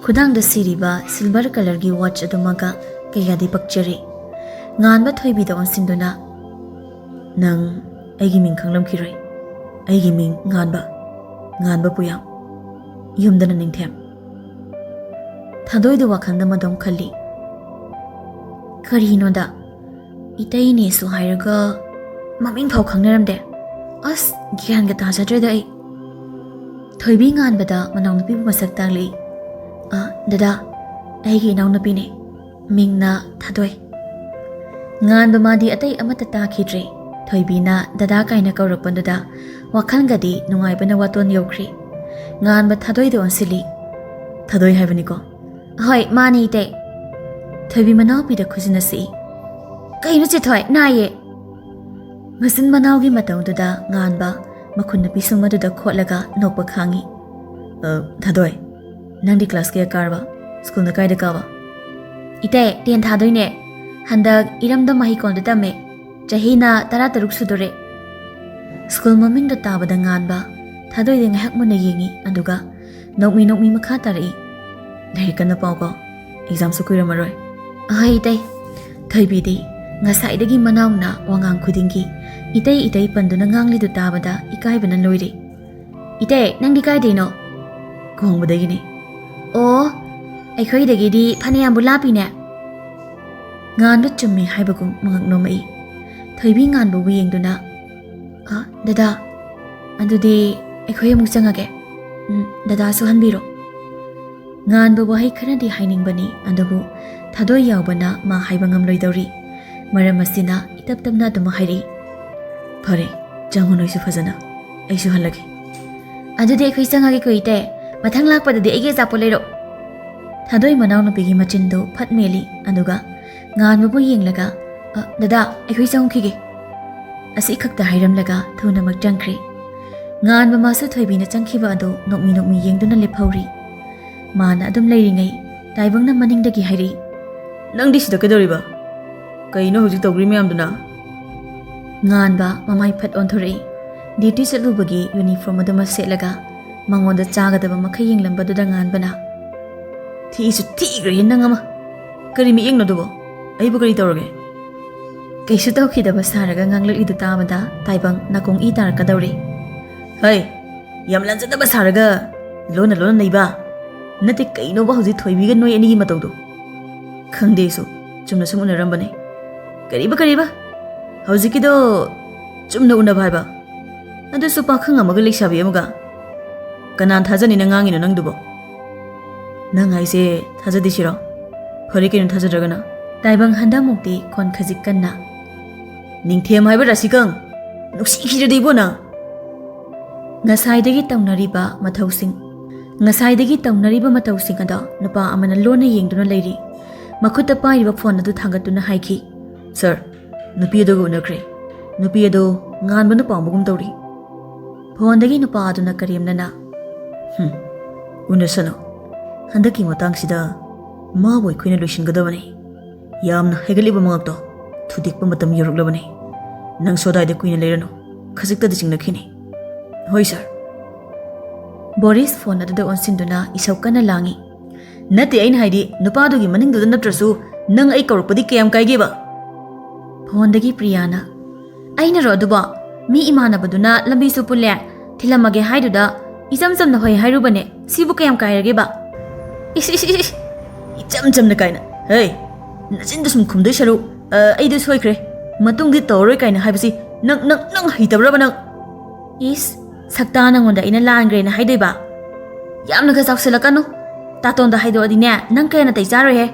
ꯈꯨꯗꯥꯡꯗ ꯁꯤꯔꯤꯕ ꯁꯤꯜꯚꯔ ꯀꯂꯔꯒꯤ ꯋꯥꯠꯆ ꯑꯗꯨꯃꯒ ꯀꯌꯥꯗꯤ ꯄꯛꯆꯔꯦ꯫ ꯉꯥꯟꯕ ꯊꯣꯏꯕꯤꯗ ꯑꯣꯟꯁꯤꯟꯗꯨꯅ, "ꯅꯪ ꯑꯩꯒꯤ ꯃꯤꯡ ꯈꯪꯂꯝꯈꯤꯔꯣꯏ꯫ ꯑꯩꯒꯤ ꯃꯤꯡ ꯉꯥꯟꯕ, ꯉꯥꯟꯕ ꯄꯨꯌꯥꯝ꯫ ꯌꯨꯝꯗꯅ ꯅꯤꯡꯊꯦꯝ"꯫ ꯊꯥꯗꯣꯏꯗꯨ ꯋꯥꯈꯜꯗ ꯃꯗꯣꯝ ꯈꯜꯂꯤ꯫ ꯀꯔꯤꯅꯣꯗ, ꯏꯇꯩꯅꯦꯁꯨ ꯍꯥꯏꯔꯒ ꯃꯃꯤꯡ ꯐꯥꯎ ꯈꯪꯅꯔꯝꯗꯦ꯫ ꯑꯁ, ꯒ꯭ꯌꯥꯟꯒ ꯇꯥꯖꯗ꯭ꯔꯦꯗ ꯑꯩ꯫ ꯊꯣꯏꯕꯤ ꯉꯥꯟꯕꯗ ꯃꯅꯥꯎꯅꯨꯄꯤꯕꯨ ꯃꯁꯛ ꯇꯥꯛꯂꯤ꯫ "ꯑ, ꯗꯗꯥ, ꯑꯩꯒꯤ ꯏꯅꯥꯎꯅꯨꯄꯤꯅꯦ꯫ ꯃꯤꯡꯅ ꯊꯥꯗꯣꯏ꯫" ꯉꯥꯟꯕ ꯃꯥꯗꯤ ꯑꯇꯩ ꯑꯃꯠꯇ ꯇꯥꯈꯤꯗ꯭ꯔꯦ꯫ ꯊꯣꯏꯕꯤꯅ ꯗꯗꯥ ꯀꯥꯏꯅ ꯀꯧꯔꯛꯄꯗꯨꯗ ꯋꯥꯈꯜꯒꯗꯤ ꯅꯨꯡꯉꯥꯏꯕꯅ ꯋꯥꯇꯣꯟ ꯌꯧꯈ꯭ꯔꯦ꯫ ꯉꯥꯟꯕ ꯊꯥꯗꯣꯏꯗ ꯑꯣꯟꯁꯤꯜꯂꯤ꯫ "ꯊꯥꯗꯣꯏ ꯍꯥꯏꯕꯅꯤꯀꯣ?" "ꯍꯣꯏ, ꯃꯥꯅꯦ, ꯏꯇꯩ꯫" ꯊꯣꯏꯕꯤ ꯃꯅꯥꯎꯄꯤꯗ ꯈꯨꯖꯤꯟꯅ ꯁꯤꯛꯏ꯫ "ꯀꯩꯅꯣ, ꯆꯦꯊꯣꯏ, ꯅꯥꯏꯌꯦ!" ꯃꯆꯤꯟ ꯃꯅꯥꯎꯒꯤ ꯃꯇꯧꯗꯨꯗ ꯉꯥꯟꯕ ꯃꯈꯨꯟ ꯅꯨꯄꯤ ꯁꯨꯝ ꯑꯗꯨꯗ ꯈꯣꯠꯂꯒ ꯅꯣꯛꯄ ꯈꯥꯡꯉꯤ꯫ "ꯑ, ꯊꯥꯗꯣꯏ, ꯅꯪꯗꯤ ꯀ꯭ꯂꯥꯁ ꯀꯌꯥ ꯀꯥꯔꯕ? ꯁ꯭ꯀꯨꯜꯅ ꯀꯥꯏꯗ ꯀꯥꯕ?" "ꯏꯇꯩ, ꯇꯦꯟ ꯊꯥꯗꯣꯏꯅꯦ꯫ ꯍꯟꯗꯛ ꯏꯔꯝꯗꯝ ꯃꯍꯩꯀꯣꯜꯗ ꯇꯝꯃꯦ꯫ ꯆꯍꯤꯅ ꯇꯔꯥꯇꯔꯨꯛ ꯁꯨꯗꯣꯔꯦ꯫" ꯁ꯭ꯀꯨꯜ ꯃꯃꯤꯡꯗꯣ ꯇꯥꯕꯗ ꯉꯥꯟꯕ ꯊꯥꯗꯣꯏꯗ ꯉꯥꯏꯍꯥꯛ ꯃꯨꯟꯅ ꯌꯦꯡꯉꯤ, ꯑꯗꯨꯒ ꯅꯣꯛꯃꯤ ꯅꯣꯛꯃꯤ ꯃꯈꯥ ꯇꯥꯔꯛꯏ꯫ "ꯂꯥꯏꯔꯤꯛ ꯀꯟꯅ ꯄꯥꯎꯀꯣ, ꯑꯦꯛꯖꯥꯝꯁꯨ ꯀꯨꯏꯔꯝꯃꯔꯣꯏ꯫" "ꯑꯍꯣꯏ, ꯏꯇꯩ꯫" ꯊꯣꯏꯕꯤꯗꯤ ꯉꯁꯥꯏꯗꯒꯤ ꯃꯅꯥꯎꯅ ꯋꯥꯉꯥꯡ ꯈꯨꯗꯤꯡꯒꯤ ꯏꯇꯩ ꯏꯇꯩ ꯄꯟꯗꯨꯅ ꯉꯥꯡꯂꯤꯗꯨ ꯇꯥꯕꯗ ꯏꯀꯥꯏꯕꯅ ꯂꯣꯏꯔꯦ꯫ "ꯏꯇꯩ, ꯅꯪꯗꯤ ꯀꯥꯏꯗꯩꯅꯣ?" "ꯀꯣꯡꯕꯗꯒꯤꯅꯦ꯫" "ꯑꯣ, ꯑꯩꯈꯣꯏꯗꯒꯤꯗꯤ ꯐꯅꯌꯥꯝꯕꯨ ꯂꯥꯞꯄꯤꯅꯦ꯫" ꯉꯥꯟꯕ ꯆꯨꯝꯃꯤ ꯍꯥꯏꯕꯒꯨꯝ ꯃꯉꯛ ꯅꯣꯝꯃꯛꯏ꯫ ꯊꯣꯏꯕꯤ ꯉꯥꯟꯕꯕꯨ ꯌꯦꯡꯗꯨꯅ, "ꯑ, ꯗꯗꯥ, ꯑꯗꯨꯗꯤ ꯑꯩꯈꯣꯏ ꯑꯃꯨꯛ ꯆꯪꯉꯒꯦ꯫ ꯎꯝ, ꯗꯗꯥꯁꯨ ꯍꯟꯕꯤꯔꯣ꯫" ꯉꯥꯟꯕ ꯋꯥꯍꯩ ꯈꯔꯗꯤ ꯍꯥꯏꯅꯤꯡꯕꯅꯤ, ꯑꯗꯨꯕꯨ ꯊꯥꯗꯣꯏ ꯌꯥꯎꯕꯅ ꯃꯥ ꯍꯥꯏꯕ ꯉꯝꯂꯣꯏꯗꯧꯔꯤ꯫ ꯃꯔꯝ ꯑꯁꯤꯅ ꯏꯇꯞ ꯇꯞꯅ ꯑꯗꯨꯃꯛ ꯍꯥꯏꯔꯛꯏ꯫ "ꯐꯔꯦ, ꯆꯪꯉꯨ ꯅꯣꯏꯁꯨ ꯐꯖꯅ꯫ ꯑꯩꯁꯨ ꯍꯜꯂꯒꯦ꯫" "ꯑꯗꯨꯗꯤ ꯑꯩꯈꯣꯏ ꯆꯪꯉꯒꯦꯀꯣ, ꯏꯇꯩ꯫ ꯃꯊꯪ ꯂꯥꯛꯄꯗꯗꯤ ꯑꯩꯒꯤ ꯑꯆꯥꯄꯣꯠ ꯂꯩꯔꯛꯑꯣ꯫" ꯊꯥꯗꯣꯏ ꯃꯅꯥꯎꯅꯨꯄꯤꯒꯤ ꯃꯆꯤꯟꯗꯨ ꯐꯠ ꯃꯦꯜꯂꯤ, ꯑꯗꯨꯒ ꯉꯥꯟꯕꯕꯨ ꯌꯦꯡꯂꯒ, "ꯑ, ꯗꯗꯥ, ꯑꯩꯈꯣꯏ ꯆꯪꯉꯨꯈꯤꯒꯦ꯫" ꯑꯁꯤ ꯈꯛꯇ ꯍꯥꯏꯔꯝꯂꯒ ꯊꯨꯅꯃꯛ ꯆꯪꯈ꯭ꯔꯦ꯫ ꯉꯥꯟꯕ ꯃꯥꯁꯨ ꯊꯣꯏꯕꯤꯅ ꯆꯪꯈꯤꯕ ꯑꯗꯨ ꯅꯣꯛꯃꯤ ꯅꯣꯛꯃꯤ ꯌꯦꯡꯗꯨꯅ ꯂꯦꯞꯍꯧꯔꯤ꯫ ꯃꯥꯅ ꯑꯗꯨꯝ ꯂꯩꯔꯤꯉꯩ ꯇꯥꯏꯕꯪꯅ ꯃꯅꯤꯡꯗꯒꯤ ꯍꯥꯏꯔꯛꯏ, "ꯅꯪꯗꯤ ꯁꯤꯗ ꯀꯩꯗꯧꯔꯤꯕ? ꯀꯩꯅꯣ ꯍꯧꯖꯤꯛ ꯇꯧꯔꯤ ꯃꯌꯥꯝꯗꯨꯅ?" ꯉꯥꯟꯕ ꯃꯃꯥꯏ ꯐꯠ ꯑꯣꯟꯊꯣꯔꯛꯏ꯫ ꯗ꯭ꯌꯨꯇꯤ ꯆꯠꯂꯨꯕꯒꯤ ꯌꯨꯅꯤꯐꯣꯔꯝ ꯑꯗꯨꯃ ꯁꯦꯠꯂꯒ ꯃꯉꯣꯟꯗ ꯆꯥꯒꯗꯕ ꯃꯈꯩ ꯌꯦꯡꯂꯝꯕꯗꯨꯗ ꯉꯥꯟꯕꯅ, "ꯊꯤꯁꯨ ꯊꯤꯈ꯭ꯔꯦꯍꯦ ꯅꯪ ꯑꯃ꯫ ꯀꯔꯤ ꯃꯤꯠꯌꯦꯡꯅꯣ ꯑꯗꯨꯕꯣ? ꯑꯩꯕꯨ ꯀꯔꯤ ꯇꯧꯔꯒꯦ?" ꯀꯩꯁꯨ ꯇꯧꯈꯤꯗꯕ ꯁꯥꯔꯒ ꯉꯥꯡꯂꯛꯂꯤꯗꯨ ꯇꯥꯕꯗ ꯇꯥꯏꯕꯪ ꯅꯥꯀꯣꯡ ꯏ ꯇꯥꯔꯛꯀꯗꯧꯔꯦ꯫ "ꯍꯩ, ꯌꯥꯝ ꯂꯥꯟꯖꯗꯕ ꯁꯥꯔꯒ ꯂꯣꯟꯅ ꯂꯣꯟꯅ ꯅꯩꯕ꯫ ꯅꯠꯇꯦ, ꯀꯩꯅꯣꯕ ꯍꯧꯖꯤꯛ ꯊꯣꯏꯕꯤꯒ ꯅꯣꯏ ꯑꯅꯤꯒꯤ ꯃꯇꯧꯗꯣ? ꯈꯪꯗꯦ ꯑꯩꯁꯨ, ꯆꯨꯝꯅ ꯁꯨꯝ ꯎꯅꯔꯝꯕꯅꯦ꯫ ꯀꯔꯤꯕ, ꯀꯔꯤꯕ? ꯍꯧꯖꯤꯛꯀꯤꯗꯣ ꯆꯨꯝꯅ ꯎꯅꯕ ꯍꯥꯏꯕ? ꯑꯗꯨꯁꯨ ꯄꯥꯈꯪ ꯑꯃꯒ ꯂꯩꯁꯥꯕꯤ ꯑꯃꯒ? ꯀꯅꯥꯅ ꯊꯥꯖꯅꯤꯅ ꯉꯥꯡꯉꯤꯅꯣ ꯅꯪꯗꯨꯕꯣ? ꯅꯪ ꯍꯥꯏꯁꯦ ꯊꯥꯖꯗꯦ ꯁꯤꯔꯣ? ꯐꯔꯦ ꯀꯩꯅꯣ ꯊꯥꯖꯗ꯭ꯔꯒꯅ꯫ ꯇꯥꯏꯕꯪ ꯍꯟꯗꯛꯃꯨꯛꯇꯤ ꯈꯣꯟ ꯈꯖꯤꯛ ꯀꯟꯅ, "ꯅꯤꯡꯊꯦꯝ ꯍꯥꯏꯕ ꯔꯥꯁꯤꯀꯪ, ꯅꯨꯡꯁꯤꯈꯤꯗ꯭ꯔꯗꯤ ꯏꯕꯣ ꯅꯪ!" ꯉꯁꯥꯏꯗꯒꯤ ꯇꯧꯅꯔꯤꯕ ꯃꯊꯧꯁꯤꯡ, ꯉꯁꯥꯏꯗꯒꯤ ꯇꯧꯅꯔꯤꯕ ꯃꯇꯧꯁꯤꯡ ꯑꯗꯣ ꯅꯨꯄꯥ ꯑꯃꯅ ꯂꯣꯟꯅ ꯌꯦꯡꯗꯨꯅ ꯂꯩꯔꯤ꯫ ꯃꯈꯨꯠꯇ ꯄꯥꯏꯔꯤꯕ ꯐꯣꯟ ꯑꯗꯨ ꯊꯥꯡꯒꯠꯇꯨꯅ ꯍꯥꯏꯈꯤ, "ꯁꯥꯔ, ꯅꯨꯄꯤ ꯑꯗꯨꯒ ꯎꯅꯈ꯭ꯔꯦ꯫ ꯅꯨꯄꯤ ꯑꯗꯨ ꯉꯥꯟꯕꯅ ꯄꯥꯝꯕꯒꯨꯝ ꯇꯧꯔꯤ꯫" ꯐꯣꯟꯗꯒꯤ ꯅꯨꯄꯥ ꯑꯗꯨꯅ ꯀꯔꯦꯝꯅꯅ, "ꯍꯨꯝ, ꯎꯅꯁꯅꯨ꯫ ꯍꯟꯗꯛꯀꯤ ꯃꯇꯥꯡꯁꯤꯗ ꯃꯥꯕꯨ ꯑꯩꯈꯣꯏꯅ ꯂꯣꯏꯁꯤꯟꯒꯗꯕꯅꯤ꯫ ꯌꯥꯝꯅ ꯍꯥꯏꯒꯠꯂꯤꯕ ꯃꯉꯛꯇꯣ ꯊꯨꯗꯦꯛꯄ ꯃꯇꯝ ꯌꯧꯔꯛꯂꯕꯅꯤ꯫ ꯅꯪꯁꯨ ꯑꯗꯥꯏꯗ ꯀꯨꯏꯅ ꯂꯩꯔꯅꯨ꯫ ꯈꯖꯤꯛꯇꯗꯤ ꯆꯤꯡꯅꯈꯤꯅꯤ꯫" "ꯍꯣꯏ, ꯁꯥꯔ꯫" ꯕꯣꯔꯤꯁ ꯐꯣꯟ ꯑꯗꯨꯗ ꯑꯣꯟꯁꯤꯟꯗꯨꯅ ꯏꯁꯧ ꯀꯟꯅ ꯂꯥꯡꯏ꯫ "ꯅꯠꯇꯦ, ꯑꯩꯅ ꯍꯥꯏꯗꯤ, ꯅꯨꯄꯥꯗꯨꯒꯤ ꯃꯅꯤꯡꯗꯨꯗ ꯅꯠꯇ꯭ꯔꯁꯨ ꯅꯪ ꯑꯩ ꯀꯧꯔꯛꯄꯗꯤ ꯀꯌꯥꯝ ꯀꯥꯏꯒꯦꯕ?" ꯐꯣꯟꯗꯒꯤ ꯄ꯭ꯔꯤꯌꯥꯅ, "ꯑꯩꯅꯔꯣ ꯑꯗꯨꯕꯣ? ꯃꯤ ꯏꯃꯥꯟꯅꯕꯗꯨꯅ ꯂꯝꯕꯤꯁꯨ ꯄꯨꯜꯂꯦ, ꯊꯤꯜꯂꯝꯃꯒꯦ ꯍꯥꯏꯗꯨꯗ ꯏꯆꯝ ꯆꯝꯅ ꯍꯣꯏ ꯍꯥꯏꯔꯨꯕꯅꯦ꯫ ꯁꯤꯕꯨ ꯀꯌꯥꯝ ꯀꯥꯏꯔꯒꯦꯕ?" "ꯏꯁ, ꯏꯁ, ꯏꯁ, ꯏꯁ, ꯏꯆꯝ ꯆꯝꯅ ꯀꯥꯏꯅ꯫ ꯍꯦ, ꯅꯆꯤꯟꯗ ꯁꯨꯝ ꯈꯨꯝꯗꯣꯏ ꯁꯔꯨꯛ, ꯑ, ꯑꯩꯗꯣ ꯁꯣꯏꯈ꯭ꯔꯦ, ꯃꯇꯨꯡꯗꯤ ꯇꯧꯔꯔꯣꯏ ꯀꯥꯏꯅ ꯍꯥꯏꯕꯁꯤ ꯅꯪ, ꯅꯪ, ꯅꯪ ꯍꯩꯇꯕ꯭ꯔꯕ ꯅꯪ?" "ꯏꯁ, ꯁꯛꯇꯥ ꯅꯪꯉꯣꯟꯗ ꯑꯩꯅ ꯂꯥꯟꯈ꯭ꯔꯦꯅ ꯍꯥꯏꯗꯣꯏꯕ? ꯌꯥꯝꯅꯒ ꯆꯥꯎꯁꯤꯜꯂꯛꯀꯅꯨ꯫ ꯇꯥꯇꯣꯟꯗ ꯍꯥꯏꯗꯣꯛꯑꯗꯤꯅꯦ, ꯅꯪ ꯀꯌꯥ ꯅꯥꯇꯩ ꯆꯥꯔꯣꯏꯍꯦ꯫"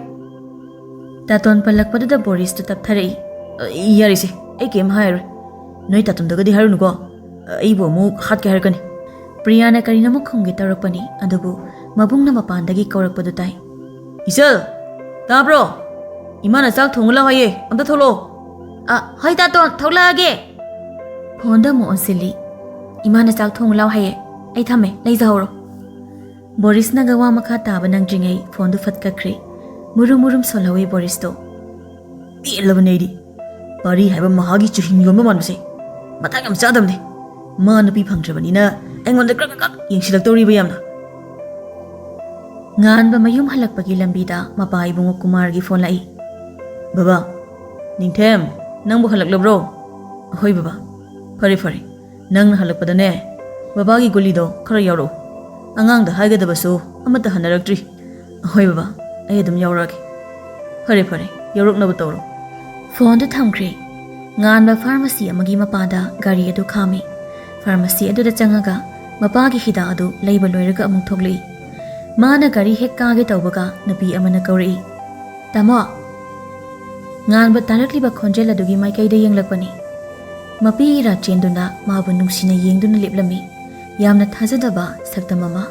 ꯇꯥꯇꯣꯟ ꯄꯜꯂꯛꯄꯗꯨꯗ ꯕꯣꯔꯤꯁꯇꯨ ꯇꯞꯊꯔꯛꯏ꯫ "ꯑ, ꯌꯥꯔꯦꯁꯦ, ꯑꯩ ꯀꯩꯝ ꯍꯥꯏꯔꯔꯣꯏ꯫ ꯅꯣꯏ ꯇꯥꯇꯣꯟꯗꯒꯗꯤ ꯍꯥꯏꯔꯨꯅꯨꯀꯣ꯫ ꯑ, ꯑꯩꯕꯨ ꯑꯃꯨꯛ ꯍꯥꯠꯀꯦ ꯍꯥꯏꯔꯛꯀꯅꯤ꯫" ꯄ꯭ꯔꯤꯌꯥꯅ ꯀꯔꯤꯅꯣꯃ ꯈꯨꯝꯒꯦ ꯇꯧꯔꯛꯄꯅꯤ, ꯑꯗꯨꯕꯨ ꯃꯕꯨꯡꯅ ꯃꯄꯥꯟꯗꯒꯤ ꯀꯧꯔꯛꯄꯗꯨ ꯇꯥꯏ꯫ "ꯏꯆꯜ, ꯇꯥꯕ꯭ꯔꯣ? ꯏꯃꯥꯅ ꯆꯥꯛ ꯊꯣꯡꯉꯨ ꯂꯥꯎ ꯍꯥꯏꯌꯦ, ꯑꯝꯇ ꯊꯣꯛꯂꯛꯑꯣ꯫" "ꯑ, ꯍꯣꯏ ꯇꯥꯇꯣꯟ, ꯊꯣꯛꯂꯛꯑꯒꯦ꯫" ꯐꯣꯟꯗ ꯑꯃꯨꯛ ꯑꯣꯟꯁꯤꯜꯂꯤ꯫ "ꯏꯃꯥꯅ ꯆꯥꯛ ꯊꯣꯡꯉꯨ ꯂꯥꯎ ꯍꯥꯏꯌꯦ, ꯑꯩ ꯊꯝꯃꯦ, ꯂꯩꯖꯍꯧꯔꯣ꯫" ꯕꯣꯔꯤꯁꯅꯒ ꯋꯥ ꯃꯈꯥ ꯇꯥꯕ ꯅꯪꯗ꯭ꯔꯤꯉꯩ ꯐꯣꯟꯗꯨ ꯐꯠ ꯀꯛꯈ꯭ꯔꯦ꯫ ꯃꯨꯔꯨꯝ ꯃꯨꯔꯨꯝ ꯁꯣꯜꯍꯧꯋꯤ ꯕꯣꯔꯤꯁꯇꯣ꯫ "ꯄꯦꯜꯂꯕꯅꯦ ꯑꯩꯗꯤ꯫ ꯄꯥꯔꯤ ꯍꯥꯏꯕ ꯃꯍꯥꯒꯤ ꯆꯨꯍꯤꯡ ꯌꯣꯟꯕ ꯃꯥꯟꯕꯁꯦ ꯃꯇꯥꯡ ꯌꯥꯝ ꯆꯥꯗꯕꯅꯦ꯫ ꯃꯥ ꯅꯨꯄꯤ ꯐꯪꯗ꯭ꯔꯕꯅꯤꯅ ꯑꯩꯉꯣꯟꯗ ꯀ꯭ꯔꯛ ꯀ꯭ꯔꯛ ꯌꯦꯡꯁꯤꯜꯂꯛꯇꯧꯔꯤꯕ ꯌꯥꯝꯅ꯫" ꯉꯥꯟꯕ ꯃꯌꯨꯝ ꯍꯜꯂꯛꯄꯒꯤ ꯂꯝꯕꯤꯗ ꯃꯄꯥ ꯏꯕꯨꯡꯉꯣ ꯀꯨꯃꯥꯔꯒꯤ ꯐꯣꯟ ꯂꯥꯛꯏ꯫ "ꯕꯕꯥ, ꯅꯤꯡꯊꯦꯝ, ꯅꯪꯕꯨ ꯍꯜꯂꯛꯂꯕ꯭ꯔꯣ?" "ꯍꯣꯏ ꯕꯕꯥ꯫" "ꯐꯔꯦ, ꯐꯔꯦ꯫ ꯅꯪꯅ ꯍꯜꯂꯛꯄꯗꯅꯦ, ꯕꯕꯥꯒꯤ ꯒꯨꯂꯤꯗꯣ ꯈꯔ ꯌꯥꯎꯔꯛꯎ꯫ ꯑꯉꯥꯡꯗ ꯍꯥꯏꯒꯗꯕꯁꯨ ꯑꯃꯠꯇ ꯍꯟꯅꯔꯛꯇ꯭ꯔꯤ꯫ "ꯑꯍꯣꯏ ꯕꯕꯥ, ꯑꯩ ꯑꯗꯨꯝ ꯌꯥꯎꯔꯛꯑꯒꯦ꯫" "ꯐꯔꯦ ꯐꯔꯦ, ꯌꯥꯎꯔꯛꯅꯕ ꯇꯧꯔꯣ꯫" ꯐꯣꯟꯗꯨ ꯊꯝꯈ꯭ꯔꯦ꯫ ꯉꯥꯟꯕ ꯐꯥꯔꯃꯥꯁꯤ ꯑꯃꯒꯤ ꯃꯄꯥꯗ ꯒꯥꯔꯤ ꯑꯗꯨ ꯈꯥꯝꯃꯤ꯫ ꯐꯥꯔꯃꯥꯁꯤ ꯑꯗꯨꯗ ꯆꯪꯉꯒ ꯃꯄꯥꯒꯤ ꯍꯤꯗꯥꯛ ꯑꯗꯨ ꯂꯩꯕ ꯂꯣꯏꯔꯒ ꯑꯃꯨꯛ ꯊꯣꯛꯂꯛꯏ꯫ ꯃꯥꯅ ꯒꯥꯔꯤ ꯍꯦꯛ ꯀꯥꯒꯦ ꯇꯧꯕꯒ ꯅꯨꯄꯤ ꯑꯃꯅ ꯀꯧꯔꯛꯏ, "ꯇꯥꯃꯣ!" ꯉꯥꯟꯕ ꯇꯥꯔꯛꯂꯤꯕ ꯈꯣꯟꯖꯦꯜ ꯑꯗꯨꯒꯤ ꯃꯥꯏꯀꯩꯗ ꯌꯦꯡꯂꯛꯄꯅꯤ꯫ ꯃꯄꯤꯒꯤ ꯔꯥ ꯆꯦꯟꯗꯨꯅ ꯃꯥꯕꯨ ꯅꯨꯡꯁꯤꯅ ꯌꯦꯡꯗꯨꯅ ꯂꯦꯞꯂꯝꯃꯤ꯫ ꯌꯥꯝꯅ ꯊꯥꯖꯗꯕ ꯁꯛꯇꯝ ꯑꯃ꯫